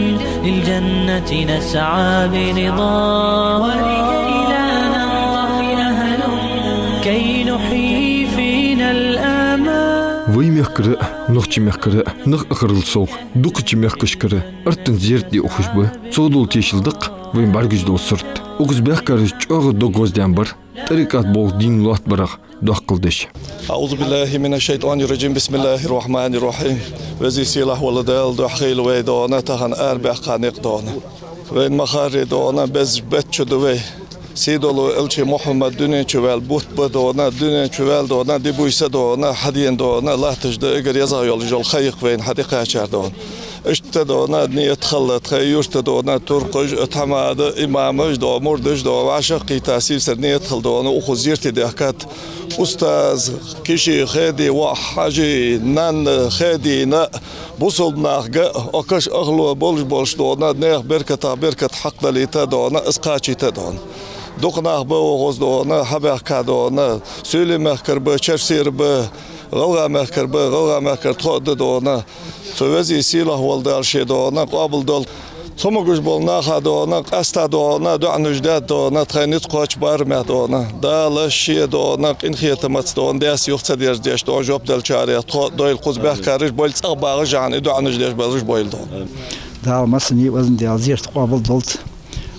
للجنة نسعى برضا. ولكي لا ننطفئ هلموا كي نحيي فينا الآمال. Вай мехкара, нохчий мехкара, нах ахарал совгӀа, дукхача мехкашкара артан зерате ухаш ба. Цо дола тешал да-кх вайна бӀаргаш дола сурт. Укхаза баьхкараш чӀоагӀа дог гӀоздаьнна бар тӀарикъат болх дийна лоаттабарах доаккхал деш. أعوذ بالله من الشيطان الرجيم. بسم الله الرحمن الرحيم. Веза-Сийлахь вола Даьла духьа хийла вай, дона, тахан арабаьхка никъ, дона. Вайна ма харра, дона, беза бетта чу да вай. Сийдола элча Мухьаммад дунен чу ваьлла бутт ба, дона, дунен чу ваьлла, дона, ди-буйса, дона, хьадена, дона, латташ да эггара езагӀа йолаш йола ха-юкъ вайна хьадийхачар, дона. Иштта, дона, нийят хилда тха юрта, дона, туркхаш а, тхьамада, имамаш, дона, мурдаш, дона, вӀашагӀкхийтта сийсара нийят хилда, дона, укхаза зерате даьхкад устаз, киши, хеди, воӀ, хьажи, нанна, хедийна, бусалба нах га а, оаха каша ахло болаш болаш, дона, наьха беркатах беркат хьакхадалийта, дона, из кхачийта, дона. Дукха нах ба укхаза, дона, хьабаьхка, дона, Соьле-Мехкара ба, Черсера ба, ГӀалгӀай мехкара ба, ГӀалгӀай мехкара тхо а да, дона. Цу Веза-Сийлахь вола Дала ше, дона, къоабал долда. Цамогаш болча наха, дона, къаьстта, дона, доӀанаш даьд, дона, тхоай низ кхоачаш барамехь, дона. Дала ше, дона, къинхетамца, дона, даьсса юха ца дерзадеш, дона, жоп делчарех тхо а дойла, укхаза баьхкараш а бойла, цӀагӀа багӀаш а хьана, и доӀанаш деш болаш а бойла, дона. Дала массане а везан Даьла зерат къоабал долда.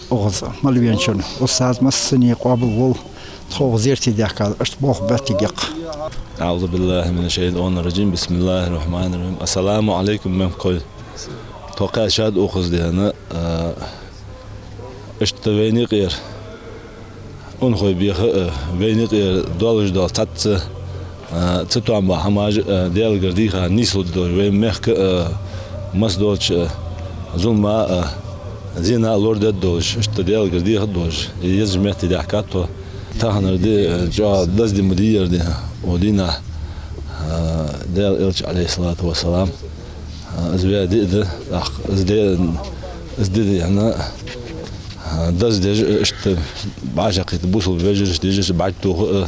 Укхаза мел веначун устаз массане а къоабал волва, тхо укхаза зерате даьхкад, иштта болх беттиг я-кх. أعوذ بالله من الشيطان الرجيم. بسم الله الرحمن الرحيم. السلام عليكم, мехкахой. Тхо кхаьчад укхаза, дена, а, иштта вайна юкъера унахой беха а, вайна юкъера доаллаш дола цхьацца, а, цатоам бола хӀамаш а, Даьлагара дийха нийслургдолаш, вай мехка а, масса долча, а, зулама а, зина а лорадергдолаш, иштта Даьлагара дехаргдолаш, из езача метте даьхкад тхо. Таханара ди, а, чӀоагӀа деза ди ма дий ер, дена, укх дийнахьа, а, Даьла элча, عليه الصلاة والسلام, а, из ваь ди а да, тӀаккха из ди, из ди, дена, а, деза деш а, иштта бӀаьшагӀкхийтта бусалба вежарий, дезаш, бӀаргтоха а,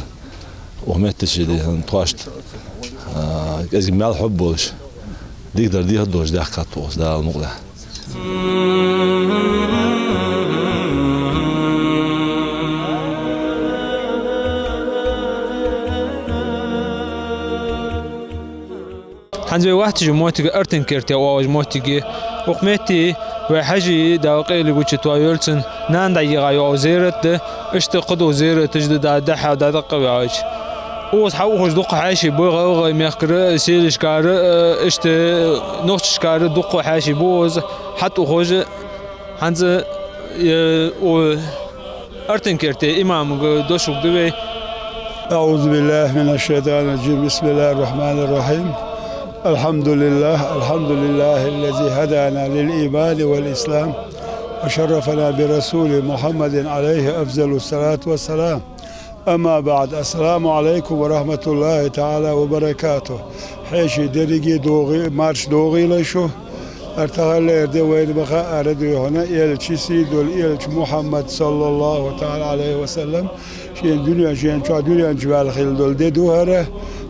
укх метте, дена, тхоашта, а, кӀезига маьл хьоб болаш, дикадар дехаргдолаш даьхкад тхо укхаза, Дала мукъалахь. ХӀанз вай вахташ йола моттиг Артан керте оалаш моттиг я. Укх метте Вай Хьажий, Дала къайле гуча тоаялва цун, нана дӀайийгӀа йола зерат да, иштта кхыдола зераташ да, да, дӀа-хьа дӀадаккха ваьлча. Укхаза хьаухаш дукха хьаьший ба, ГӀалгӀай мехкара, селашкара, э, иштта нохчашкара дукха хьаьший ба укхаза хьатӀаухаш. ХӀанз, э, у Артан керте имамага дош хургда вай. أعوذ بالله من الشيطان الرجيم. بسم الله الرحمن الرحيم. الحمد لله، الحمد لله الذي هدانا للإيمان والإسلام وشرفنا برسول محمد عليه أفضل الصلاة والسلام. أما بعد، السلام عليكم ورحمة الله تعالى وبركاته. Хьаьший, деррига а догӀа-, марша догӀийла шо. ХӀара таханлера ди вайна ма хаъара духьа, элчий, сийдола элча Мухьаммад, صلى الله تعالى عليه وسلم, шийна дуне, шийна чу, дунен чу ваьлла хилла дола ди да хӀара.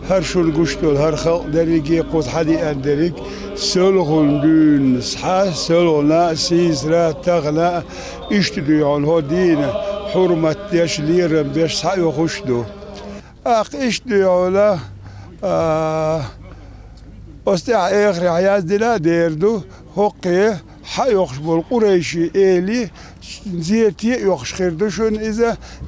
ХӀара шуна гуш дола, хӀара халкъ деррига а, кхуза хьадеана деррига, селхан дуьйна схьа, селхана а, сийсара а, тахана а, иштта духьа хьо дийна хьурмат деш, лерам беш схьаоьхуш да. ТӀаккха иштта духьа, а, оцу тӀехьа эхарехьа яздина а дер да, хӀокхе хьаоьхуш бола Къурайший эли зерате а оьхуш хир да шуна из,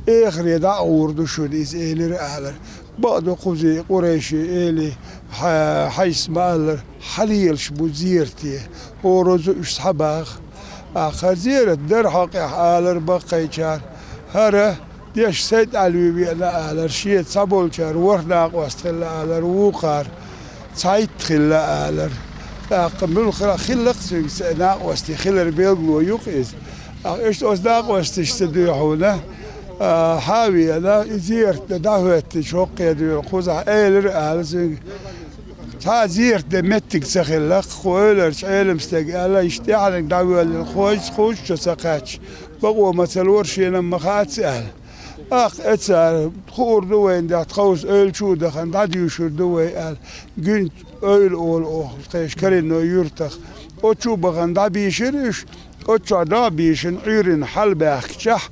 эхаре дӀа а гӀур да шуна из, элира алар. Бакъда кхузий Къурайший эли хьа-, хьайса ма аллара, хьалелаш ба зерате, хӀара роза уьш схьабаха. ТӀаккха хӀара зерат дар хьокъехь алар баккхийчар. ХӀара деш сайтӀал ве веана алар, шеца цхьаболчар ворхӀ накъост хилла алар, вукхар цхьайтта хилла алар. ТӀаккха муьлхха хилла-кх цуьнга цхьа накъостий хилар белгало ю-кх из. ТӀаккха иштта оцу накъосташца духьа, а, хьавеана, и зерат де дӀахӀоьттича хӀокхе духьа, кхузахь элира ала цуьнга. Цхьа а зерат де меттиг ца хилла-кх, кху эвларча Ӏелам стага аьлла, иштта тӀехьанга дӀавоьллина кхойтта, кхузачу ца кхаьчча, бакъо ма ца лора, шена-м ма хаац аьлла. ТӀаккха эцар хуур ду вайна, дехьа тховса эвла чу дахана дӀадуьйшур ду вай аьлла. Гуьнта эвла олу оха тхешан Кариной юьртах. Оцу чу бахана дӀабийшира уьш, оцу чохь дӀа а бийшина, Ӏуьйранна хьалабаьхкичахь,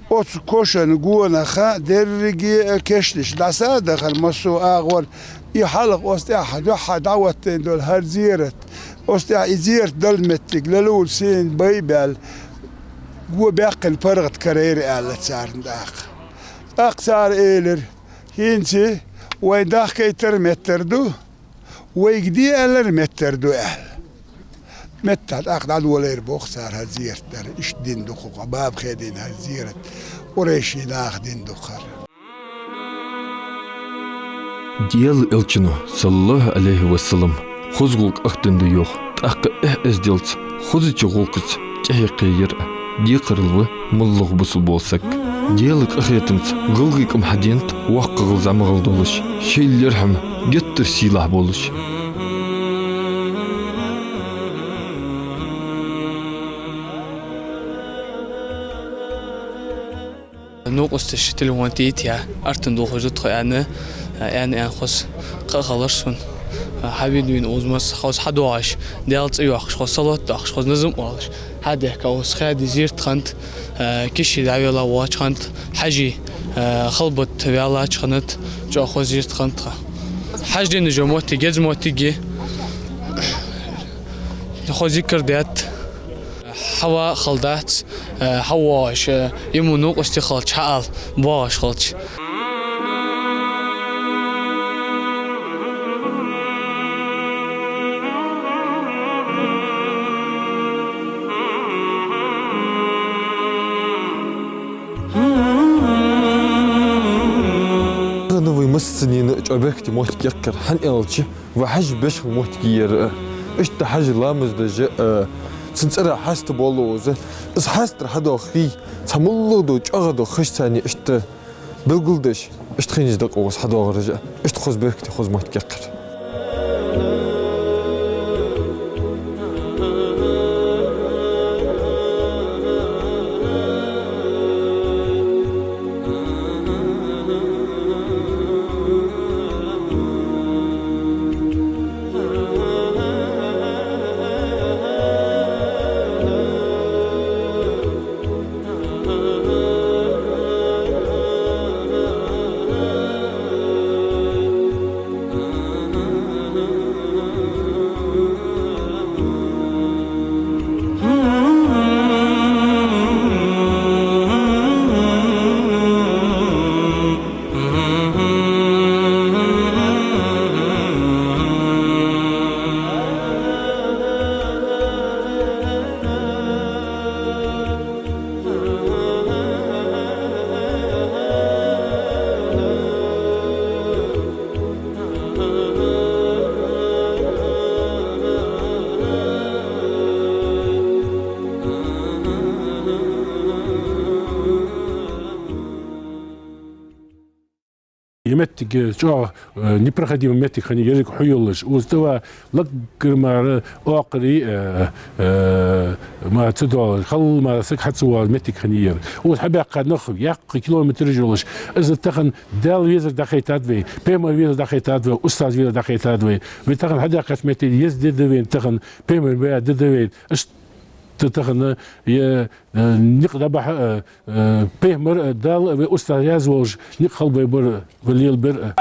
оцу кошан гонах дерриге а кешнаш дӀаса а дахана массо а агӀор, и хьалха оцу тӀехь дуьххьара дӀахӀоттийна долу хӀара зерат, оцу тӀехь и зерат дала меттиг лелула сийна бай а баьлла, го баьккхина паргӀат карийра аьлла царна тӀаккха. ТӀаккха цара элира: «ХӀинца вайн дахкайтар а меттар ду, вайга де аьллар а меттар ду», — аьлла. Меттахь тӀаккха дӀадолийра боху цара хӀара зерат дар. Иштта дина ду кху, кху Бабахедина хӀара зерат, къурайшийн наха дина ду кхара. Делан элчано, саллаллахӀу Ӏалайхи ва саллам, хоза гӀуллакх ахтан ду йоху, тӀаккха эхь-эзделца хозачу гӀуллакхаца тӀехьекхъе яр а декхаралла ву моллагӀа бусалба волу саг. Делан къинхетамца гӀалгӀай кӀам хьадийнат воккхагӀалла, зӀамагӀалла долуш, шайн лерхӀам геттара сийлахь болуш. Нукъосташа телефон тӀе йита, Артан дохуш ду тхо аьнна, аьнна, аьнна хоза кхаъ хилира суна. Хьавийна, вийна узамас хоза хьадогӀуш, Дала цӀе йоккхуш, хоза салот доккхуш, хоза назам олуш. Хьадехка оцу хеди зерат ханта, киши дӀавелла вочу ханта, Хьажий, халбат ваьллачу ханат, чӀогӀа хоза зерат ханта тха. Хьаж дина жо моттиг, геза моттиг я. Хьо зикар детта. Хьава хала дац, э, хьавогӀуш, э, иму нукъостий хилча хьаала, богӀуш хилча. Тахана вай массанена а чӀогӀа бехктий моттиг яьккхира, хӀана аьлча, вай хьаж беш хилла моттиг я хӀара. Иштта хьажа ламаз деш а, цуьнан цӀера хьаста болу иза. Иза хьастара хьадохий, цхьа муьлхха а долу чӀогӀа долу хаза царна иштта билгалдеш, иштта хӀинца дакъа ваза хьадогӀур иза. Иштта хоза бехктий, хоза моттиг яьккхира. Е моттиг, э, чӀоагӀа, э, непроходимый моттиг хиннай, еррига хьу йолаш. Укхаза тӀава лакхара мара оакхарий, э, э, мара ца доалаш, хала мара саг хьа ца воалаш моттиг хиннай ер. Укхаза хьабаьхка нах яккха километраш йолаш. Из тахан Даьла везар дӀахайтад вай, пайхамар везар дӀахайтад вай, устаз везар дӀахайтад вай. Вай тахан хьадаьккхача метте еза ди да вайна тахан, пайхамара ди да вайна. Иштта тахан, э, э, никъ дӀабахьа, э, э, пайхамар, э, Даьла, вай устаз раьза волаш, никъ хила байбар, вай лелабар.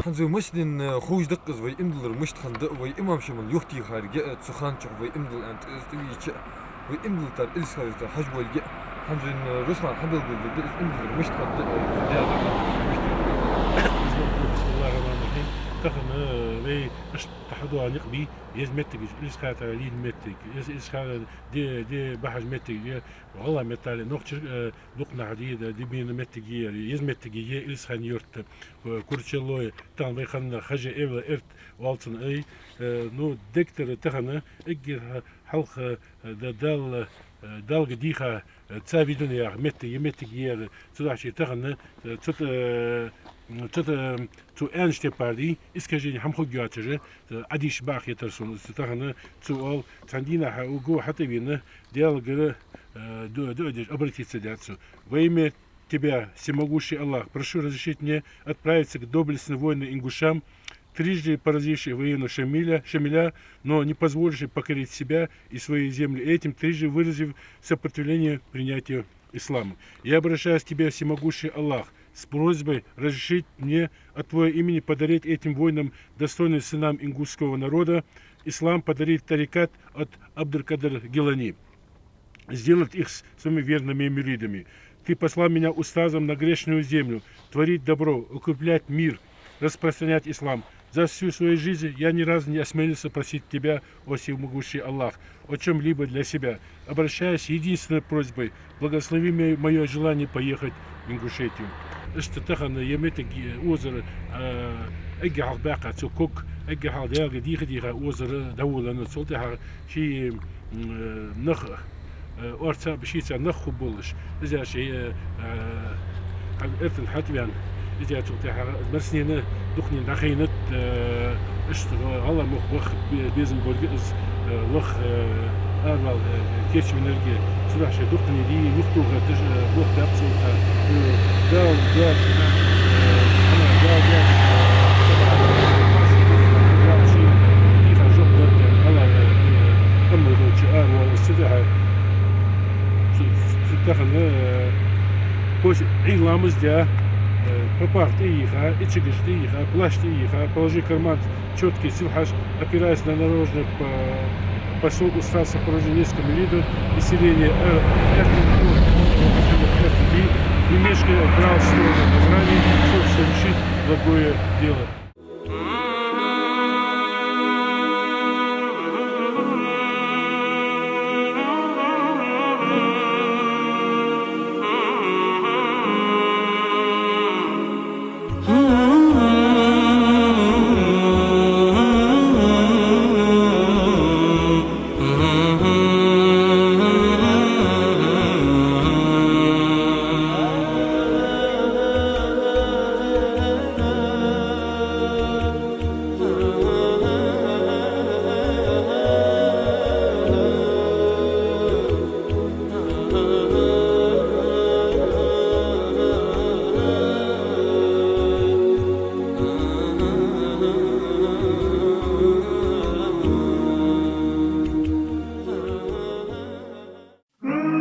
ХӀанз вай массанена, э, ховш да-кх из, вай иман дилар мишта хиннад, вай имам Шамил юхатехарга, э, цу хана чухь вай иман дилла аьнна тӀа-, тӀавеча, вай иман диллар Илисха-Юртара Хьажа волга. ХӀанз вайна, э, Руслана хьабелгалдергда из иман дилар мишта хиннад, э, Даьла мишта. بسم الله الرحمن الرحيم. Тахан, э, вай иштта хьадоагӀа никъ бий, еза моттигаш, Илисха-Юртара лийна моттиг, Илис-, Илисха-Юртара ди, ди бахьаш моттиг, е гӀалгӀай меттала нохчий, э, дукха наха ди, ди бийна моттиг я ер, еза моттиг я ер Илисха-Юрт, э, Курчалой, тахан вай хинна Хажа-Эвла, Эрт оал цунна, ай, э, ну, дегтара тахан эггара хьалха, э, да-, Даьла, э, Даьлага дийха, э, цаӀ вийдина яха моттиг, е моттиг я ер, цудухьа тахан, э, цу, э, цу, э, цу аьннача тайпара ди, искажени хӀама хургйоацаш, э, Ӏадийша бакъахьа хетар сона, цу тахан, цо оал, цхьан дийнахьа уго хьатӀавена, Даьлагара, э, ду-, дуӀа деш, обратиться даьд цо. Во имя Тебя, всемогущий Аллах, прошу разрешить мне отправиться к доблестным воинам ингушам, трижды поразившим воинов Шамиля, Шамиля, но не позволившим покорить себя и свою землю, этим трижды выразив сопротивление принятию ислама. Я обращаюсь к Тебе, всемогущий Аллах, с просьбой разрешить мне от Твоего имени подарить этим воинам, достойным сынам ингушского народа, ислам, подарить тарикат от Абдулкадир Гилани, сделать их с-, своими верными муридами. Ты послал меня устазом на грешную землю, творить добро, укреплять мир, распространять ислам. За всю свою жизнь я ни разу не осмелился просить Тебя, о всемогущий Аллах, о чём-либо для себя, обращаясь с единственной просьбой: благослови мо-, моё желание поехать в Ингушетию. Иштта тахан е моттиг, э, озар, э, эггара хьалха баьккха цу ког, эггара хьалха Даьлага дийха-дийха озар дӀаволавенна, цул тӀехьагӀа ший, м, э, нах, э, орца а ба шийца нах хургболаш. Из а ший, э, э, хьа-, эртан хьатӀавена, из а цул тӀехьагӀа массанена дукханена дӀахайнад, э, иштта гӀалгӀай мохк баха бе-, безам болга из, э, лаха, э, аравала, э, кийчвеннарг, цудухьа шоай дукханена дий юхатоха таш, э, болх баьккха цо, э, Дала даьча, э, хӀама Дала даьча, э, Дала ший дийха жоп Ӏуйра ламаз даь, э, папах тӀайийха, ичигаш тӀайийха, плащ тӀайийха, положи карман чётки сел хьажа, опираясь на дорожный по-, посёл Устаз в сопровождении нескольких муридов из селения Эр-, Эртин-, Эртин-, не мешкая, брал слово Назрани, чтоб совершить благое дело.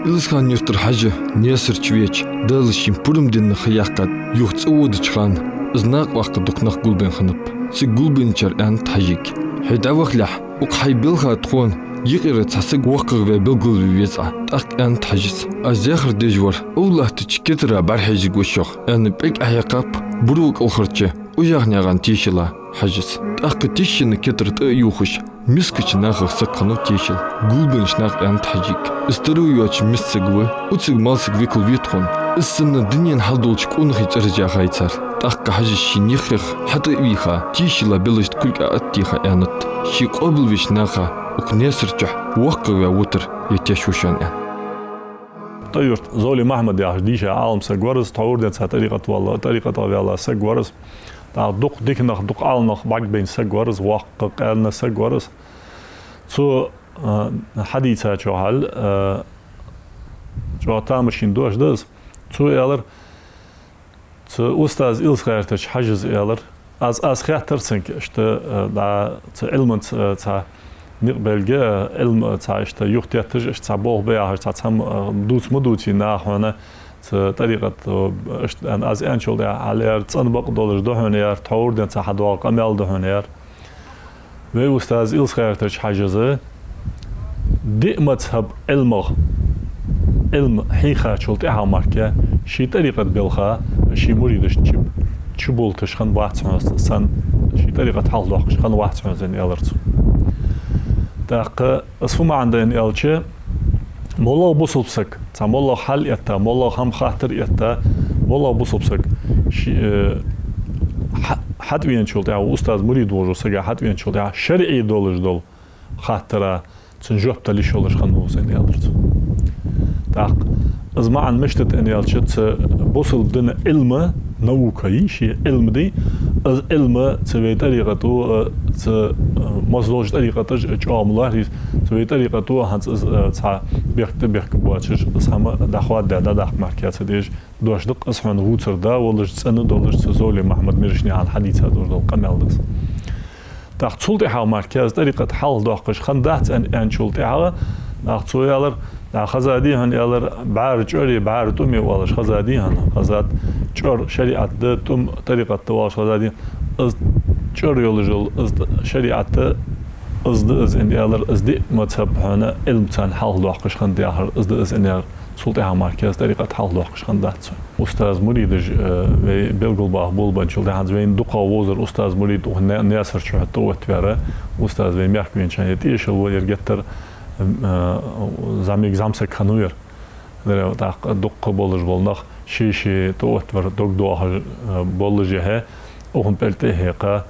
Илисхан-Юртара Хьажа Наьсаре чувеча, Дала шийна пурам денна ха яьккхача, юха цӀаводача хана, из накъаваккха дукха нах гулбенна хиннаб. Цига гулбенначар аьннад Хьажийга: «Хьо дӀавахалехь, укх хьай балха тхона юкъера цхьа саг воккхагӀа ваь белгалве веза Ӏа». ТӀаккха аьннад Хьажас: «Аз яхар деш вар, Авлахьтача кетара бӀарахьежаргва шоах», — аьнна, пӀелг Ӏохьекхаб буро кӀалхарча Ужахнаькъан тешала Хьажас. ТӀаккха тишшина кетар тӀа а ювхаш, мискача нахах саг хиннав тешал. Гулбеннача наха аьннад Хьажийга: «Из таро йоацаш миска саг ва, укх сага малсага викал ве тхона. Из санна дунен хьал долча къонахий цӀераш яхай цар». ТӀаккха Хьажас ший ниххех хьатӀа а вийха, тешала белашта кулг Ӏооттадаьха аьннад: «Ший къоабалвеча наха укх Наьсарчухь воккхагӀа ваь вутар я теш ва шоана», — аьнна. ТӀой-Юрта Зовлий Махьмад яхаш дийша Ӏалам саг вар из, тхьовра денз цхьа тӀарикъат вала-, тӀарикъата ваьнна саг вар из. ТӀаккха дукха дика нах, дукха Ӏалам нах бӀаргабайна саг вар из, воккха, къаьна саг вар из. Цо, а, хьадийцачох хьал, а, чӀоагӀа тамашийна дош да из. Цо аьлар, цу устаз Илисха-Юртарча Хьажас аьлар: «Аз, аз хаьттар цунга, иштта, а, дӀа цу Ӏилманца, а, цхьа никъ белга, а, Ӏилма, а, цхьа иштта юхатетташ, иштта цхьа болх бе яхаш, цхьа цхьа, а, дувца ма дувций наха хьона цу тӀарикъата, а, иштта», — аьнна. Аз аьнначул тӀехьагӀа аьлар: «ЦӀена бакъ долаш да хьона», — аьлар, — «тхьовра денз цхьа хьадоагӀа къамаьл да хьона», — аьлар. Вай устаз Илисха-Юртарча Хьажас диъ мазхӀаба Ӏилмах Ӏилма хьийхачул тӀехьагӀа мара ший тӀарикъата балха ший муридашта чу-, чуболийташ хиннавац хьона из, санна ший тӀарикъат хьалхадоаккхаш хиннавац хьона из, аьнна, аьлар цо. ТӀаккха из фу маӀан да аьлча, моллагӀа бусалба саг, цхьа моллагӀа хьал этта, моллагӀа хӀама хаттар этта, моллагӀа бусалба саг ший, э, хьа-, хьатӀавеначул тӀехьагӀа, устаз мурид волча сага хьатӀавеначул тӀехьагӀа, шарӀе долаш дола хаттара цунна жоп дала йиш йолаш хиннав из, аьнна, аьлар цо. ТӀаккха из маӀан мишта да аьлча, цу бусалба дина Ӏилма, наука я из, ший Ӏилма да из, из Ӏилма цу вай тӀарикъата, э, цу, э, массадолча тӀарикъаташа чӀоагӀа ма лоархӀ из, цу вай тӀарикъата хӀанз из, э, цхьа бехк тӀабехка боацаш, из хӀама дӀахоададаь, дӀадаккха мара ца дезаш дош да-кх из, хьона вувцар да волаш, цӀена долаш, цу Зовлий Махьмада Мирашнаькъан хьадийца долаш дола къамаьл да из. ТӀаккха цул тӀехьагӀа мара из тӀарикъат хьалхадоаккхаш хиннадац аьн-, аьнначул тӀехьагӀа, тӀаккха цо аьлар, тӀаккха хезадий хьона, аьлар, бӀара чӀори, бӀара тӀуми оалаш хезадий хьона, хезад, чӀор шариӀат да, тӀум тӀарикъат да оалаш хезадий, из чӀор йолаш йола, из шариӀат да, из да из, аьнна, аьлар, из диъ мазхӀаб хьона Ӏилма царна хьалхадоаккхаш хиннад яхар, из да из, аьнна, аьлар. Цул тӀехьагӀа мара из тӀарикъат хьалхадоаккхаш хиннадац хьона. Устаз-муридаш, э, вай белгалбаха болабенначул тӀехьагӀа, хӀанз вайна дукхагӀа вовзар устаз-мурид укх Наь-, Наьсарчухь тӀаоттаваьр, устаз вай мехка венача хана тешал ва ер геттара, э, зӀамига зӀамсаг хиннав ер. Дера, тӀаккха дукха болаш бола нах ший-ший тӀаоттавар дог доахаш, э, боллашехьа, укхун пӀелг тӀехьекха,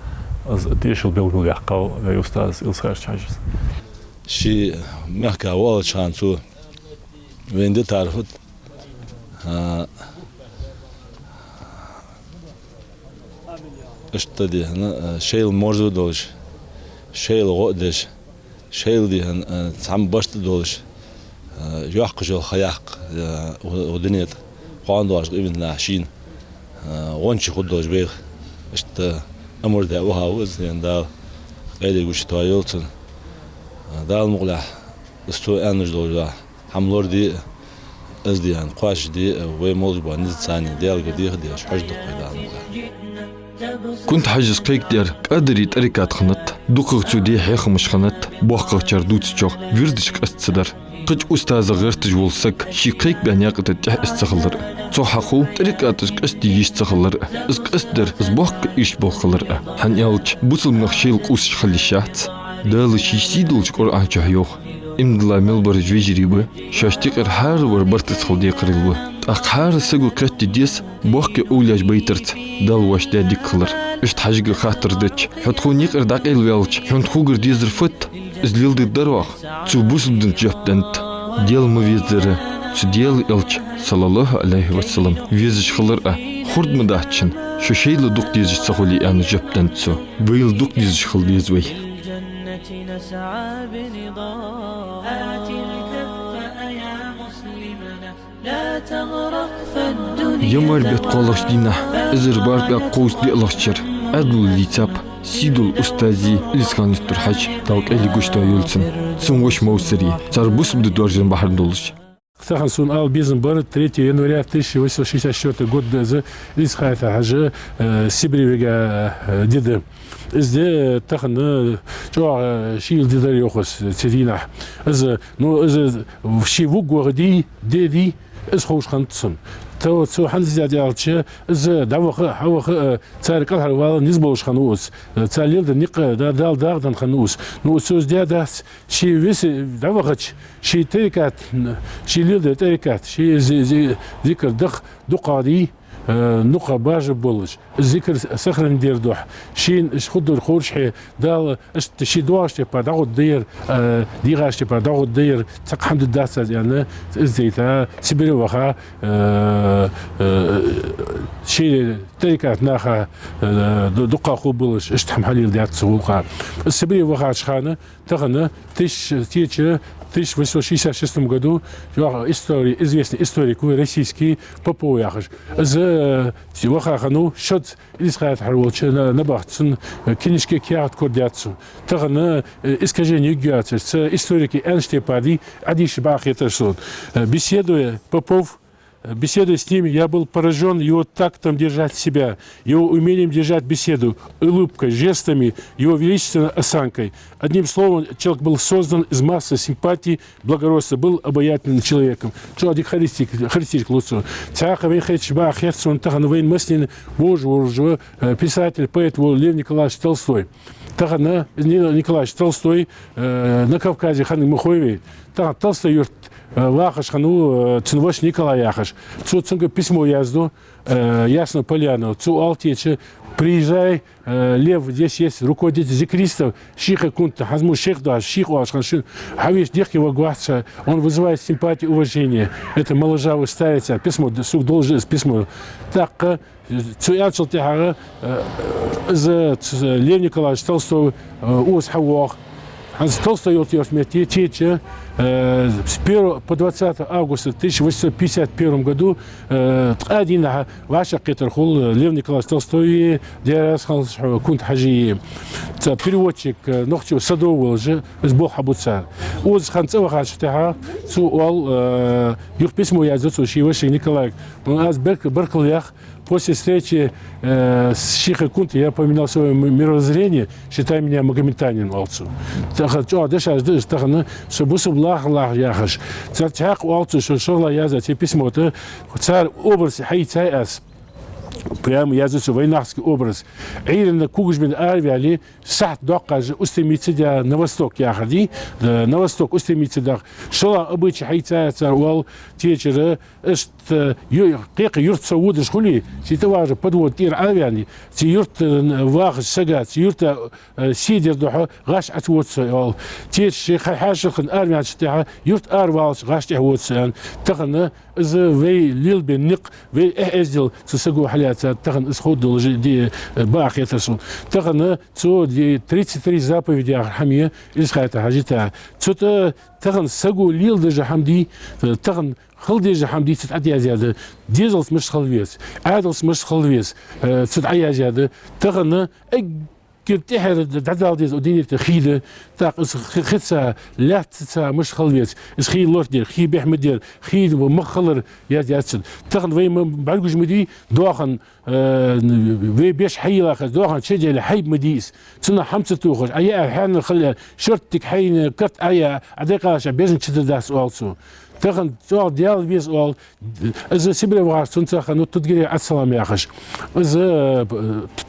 из тешал белгалваьккхав вай устаз Илисха-Юртарча Хьажас. Ше мехка воалача хана цо вайна ди тӀа фуд, а, иштта дий хьона, а, шоайла марзо долаш, шоайла гӀо а деш, шоайла дий хьона, а, цхьа башха долаш, а, йоккхача ха яккха, а, укх, укх дунен тӀа кхоана доагӀаш къематдийнахьа шийна, а, гӀончий хургдолаш бех. Иштта амар даь вахав из, хӀана, Дала къайле гуча тоаяйла цун. А, Дала мукъалехь, из цо аьнна долаш дола хӀама лораде а, Из дийна кхоачашде а, вай молаш бола низ царна Даьлагара деха деш, хьожаргда-кх вай, Дала мукъалахь. Кунта-Хьажас кхайкадаьр кӀадарий тӀарикъат хиннад, дукхагӀа цо даь хьехамаш хиннад, боккхагӀчар дувцачох вирдаш къаста ца дар. Кхыча устазах гӀерташ вола саг ший кхайкабаь наькъа тӀа тӀехьа из ца хилар а. Цох хьахов тӀарикъаташ къаьста йиш ца хилар а. Из къастадар из боккха ирча болх хилар а. ХӀана аьлча, бусалба нах шоайла къувсаш хила йиш яц. Дала ший сий долча Къуръан чу йоах: иман дилла мел бараш вежарий ба, шоашта юкъера хӀаравар бартаца хила декхарийла ва. ТӀаккха хӀара саго кхетаде деза боккхий овлияш байтарца Дала воашта даь дика хилар. Иштта хьажаргда хаттар дича: хьо тхона юкъера дӀакъайлаваьлча, хьона тхогара дезар фуд? Из леладергдар оаха? Цо бусалба динца жоп деннад: Даьла ма веззара, цу Даьла Элча, саллаллахӀу Ӏалайхи ва саллам, везаш хилар а. Хурд ма дац шун, шо шоайла дукха дезаш ца хуле, аьнна, жоп деннад цо. Вайла дукха дезаш хила деза вай. Январь бетта кхоалагӀча дийнахьа, эзар бархӀ бӀаь кховзткъеи диълагӀча шера, Ӏаьдало лийцаб сий дола устази Илисхан-Юртара Хьажи, Дала къайле гуш дойла цун, цун воша Мовсари, цар бусалба ди доаржам бахьан долаш. Тахан сона ала безам бар, третьего января тысяча восемьсот шестьдесят четвёртого года да из, Илисхан-Юртара Хьажа, э, Сибре вига, э, ди да. Из ди, э, тахан, э, чӀоагӀа, э, шийла ди дар йоах аз цу дийнахьа. Из, ну, из ший вувргвола ди, ди, ди, из ховш хиннад цунна. Цо, цо хӀана из даьд аьлча, из дӀаваха, хьаваха, э, цар кӀалхарвала низ болаш хиннав из. Э, цар леладаь никъ, э, да-, Дала дагӀа денна хиннав из. Ну, цо из даь дац, ше виса дӀавахача, ший тӀарикъат, ший леладаь тӀарикъат, ший зи-, зи-, зикар дах дукхагӀа дий, э, нукха бажа болаш, зикар сохранить дер духьа, шийна иштта хургдар ховшехь, Дала иштта ший доагӀача тайпара дӀагӀоргда ер, э, дийгӀача тайпара дӀагӀоргда ер, цхьаккха хӀама дергдац аз аьнна, из дайта, Сибре ваха, э, э, ший тӀарикъата наха, э, ду-, дукха хургболаш, иштта хӀама хьалеладаьд цу гӀулакха. Сибре вахача хана, тахан, тысяча, теча, тысяча восемьсот шестьдесят шестом году, йоах истори-, известный историк ва, российский, Попов яхаш. Из, э, ваха хиннав, шозза Илисхан-Юртара волча на-, набахта цун, э, книжке каьхат корадаьд цо. Тахан, э, искажение югъяцар, цу историка аьннача тайпара дий, Ӏадийша бакъахьа хетар сона. Э, беседуя, Попов, э, беседуя с ним, я был поражён его тактом держать себя, его умением держать беседу, улыбкой, жестами, его величественной осанкой. Одним словом, человек был создан из массы симпатий, благородства, был обаятельным человеком. ЧӀоагӀа дика характеристика, характеристика лу цун. Цхьаькха вайна хетача бакъахьа хет сона тахан вайна массанена вож-, вожа, э, писатель, поэт вола Лев Николаевич Толстой. Тахан, э, Ни-, Николаевич Толстой, э, на Кавказе хиннав ма хой вайна. Тахан Толстой-Юрта, э, вахаш хиннав, э, цун воша Николай яхаш. Цо цунга письмо язду, э, Ясную Поляну. Цо оал теча: приезжай, э, Лев, здесь есть руководитель зикристов, шийх Кунта, хӀанз мо шийх да, шийх оалаш хиннад шийна, хьавеча дехке варгвац ше, он вызывает симпатию и уважение. Это моложавый старец, письмо, д-, сога долаш да из письмо. ТӀаккха цо аьнначул тӀехьагӀа, э, из, ц-, Лев Николаевич Толстой, э, укхаза хьавоагӀа. ХӀанз Толстой-Юрта яхача метте теча, э, с первого по двадцатое августа тысяча восемьсот пятьдесят первом году, э, ткъаь дийнахьа вӀашагӀкхетар хул Лев Николаевич Толстойи, Даьла раьза хилва цунна, Кунта-Хьажийи. Цхьа переводчик, э, нохчо Садов волаш, из болх хьабу цар. Укхаза хинна цӀавахача тӀехьа цо оал, э, юха письмо язду цо ший вешийга Николайга. Вон аз берк-, баркал ях, после встречи, э, с шейхом Кунтой я поменял своё м-, мировоззрение, считай меня магометанином, оал цо. Тахан чӀоагӀа дешаш да уж, тахан со бусалба лархӀа-лархӀа яхаш. Цар цхьаькха оал цо, шо-, шоллагӀа яздаь цу письмо тӀа, цар образ хьаийцай аз. Прямо язду цо вайнахский образ. Ӏуйранна когаш бенна араваьле, сахьат доккхаш устемиться даь на восток яхар дий, э, на восток устремиться даха. ШоллагӀа обычай хьаийцай аз цар, оал, течара, иштта, ю-, кхы-кхы юрта со водаш хуле, цу тӀа вагӀаш подвода тӀера араваьнна, цу юрта, э, вахача сага, цу юрта, э, сий дер духьа гӀаш Ӏа ца вода со, оал. Теча ший кхы хьаьшал хинна араваьнначул тӀехьа, юрта араваллалца гӀаш тӀехьа вода со, аьнна. Тахан из вай лелабаь никъ, вай эхь-эздел цу саго хьалаьцад, тахан из ховргдолаш ди-, бакъахьа хетар сона. Тахан цо ди-, тридцать три заповеди яхар хӀама я Илисхан-Юртара Хьажийта. Цу тӀа тахан саго леладеш хӀама дий, тахан хила дезаш хӀама дий цу тӀа Ӏояздаьд, дезалца мишта хила веза, Ӏаьдалца мишта хила веза, э, цу тӀа Ӏояздаьд. Тахан эгг-, Кир тӀехьара дӀадала деза, о динерта хий да, тӀаккха из хи-, хи ца, лаьтта ца, мишта хила веза, из хий лорадер, хий бехк ма дер, хий мах хилар яз яц цун. Тахан вай ма бӀаргагуш ма дий, доахан, э, вай беш хьайийллача, доахан чу а даьле, хьайба ма дий из. Цунах хӀама ца тохаш, Ӏа яа хьаьнал хила, шорттига хьайна, карт Ӏа яа, Ӏа декъала ша безам чу дар дац оал цо. Тахан чӀоагӀа Даьла веза оал, из Сибре вахаш цунца хиннав Тудгире Ӏабдуссалам яхаш. Из, э,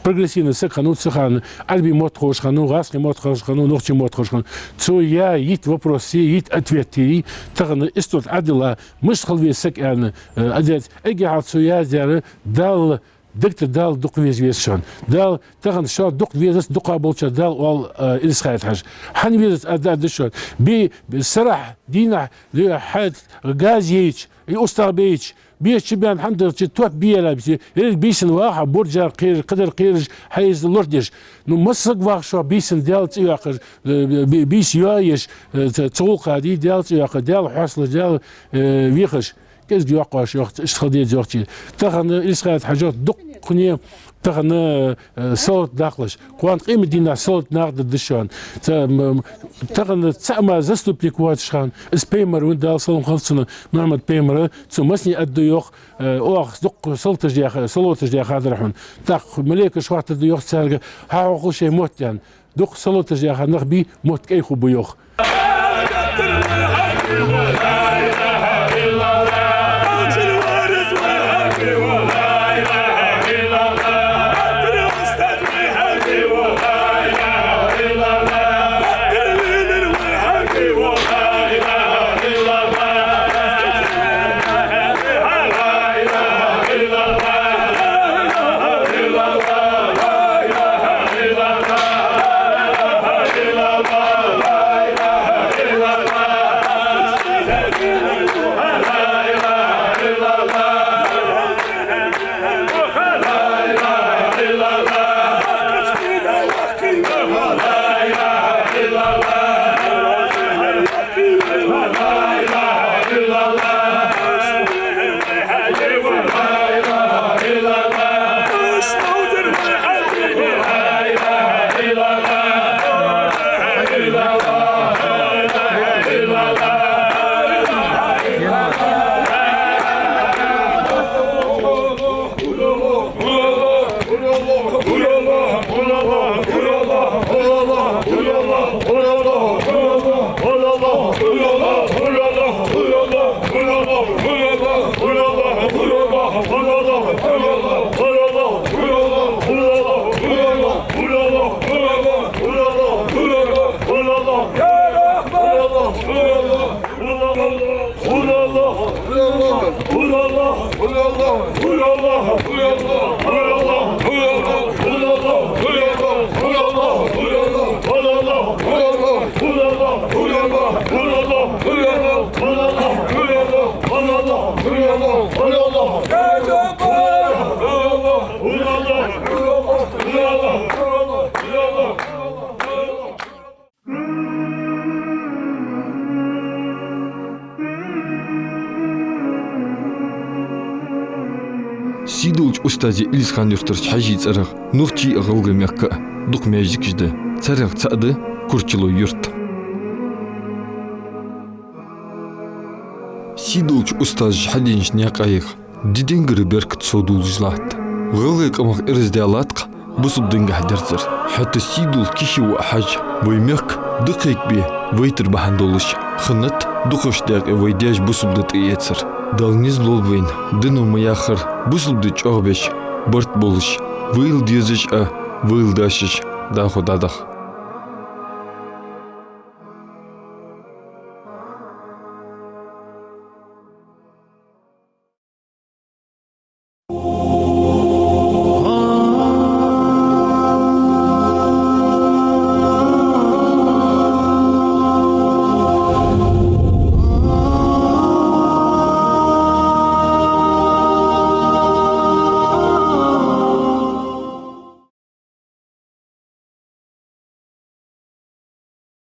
прогрессивни саг хиннав цу хана, Ӏарбий мотт ховш хиннав, гӀазкхий мотт ховш хиннав, нохчий мотт ховш хиннав. Цо яь йита вопрос, йита ответ тири, тахан исторт Ӏадила, мишта хила веза саг аьнна, э, адец. Эггара хьалха цо яздаьр, Дала, дагта Дала дукха веза веза шоана. Дала тахан шоана дукха везац, дукха болчар Дала оал, э, Илисхан-Юрта Хьажа. ХӀана везац, а да, да шоана. Би, сарахьа, дийнахьа, ле, хьа, газ йайча, и устагӀа байча, беша чу баьнна хӀама делча, топ бе яьлча, еррига бийсан ваха, буржар кхераш, кхыдар кхераш, хьайза лорадеш. Ну, масса саг вах шоана бийсан Даьла цӀи йоаккхаш, э, би-, бийса йоаеш, э, ца-, цу гӀулакха дий Даьла цӀи йоаккхаш, Даьла хьоасталуш, Даьла, э, вехаш. КӀезига йоаккх оаш, йоах, иштта хила деза, йоах цо. Тахан Илисхан-Юрта Хьажа дуккхане, тахан, э, салот даккхалаш. Кхоана къематдийнахьа салот нах да дешан. Ца-, м-, м-, тахан цаӀ мара заступник воацаш хинна, из пайхамар ва, Дала салам хилда цунна, Мухьаммад пайхамар, цо массане аргда йоах, э, оаха дукха салоташ даь, салоташ даь хиннадар хьона. ТӀаккха малейкаш хоаттаргда йоах царга, хьа хьокхал шоай мотт аьнна. Дукха салоташ яха нах бий, мотт кӀай хургба йоах. Сийдолча устаза Илисхан-Юртарча Хьажий цӀерагӀа нохчий а, ГӀалгӀай мехка а дукха маьждигаш да. Царех цаӀ да Курчалой-Юрт. Сийдолча устазаша хьаденача наькъа юкъе ди денгара беркат совдоалаш латт. ГӀалгӀай къамах ираз даь латт-кх бусалба дингахьа дерзар. ХӀаьта Сийдола Кихи воӀ Хьажа вай мехка дукха кхайкабе вайтар бахьан долаш хиннад дукхача даькъе вай даьша бусалба ди тӀаэцар. Дала низ лолба вайна, дино ма яххара, бусалба ди чӀоагӀбеш, барт болаш, вайла дезаш а, вайла дашаш дӀахо дӀадаха.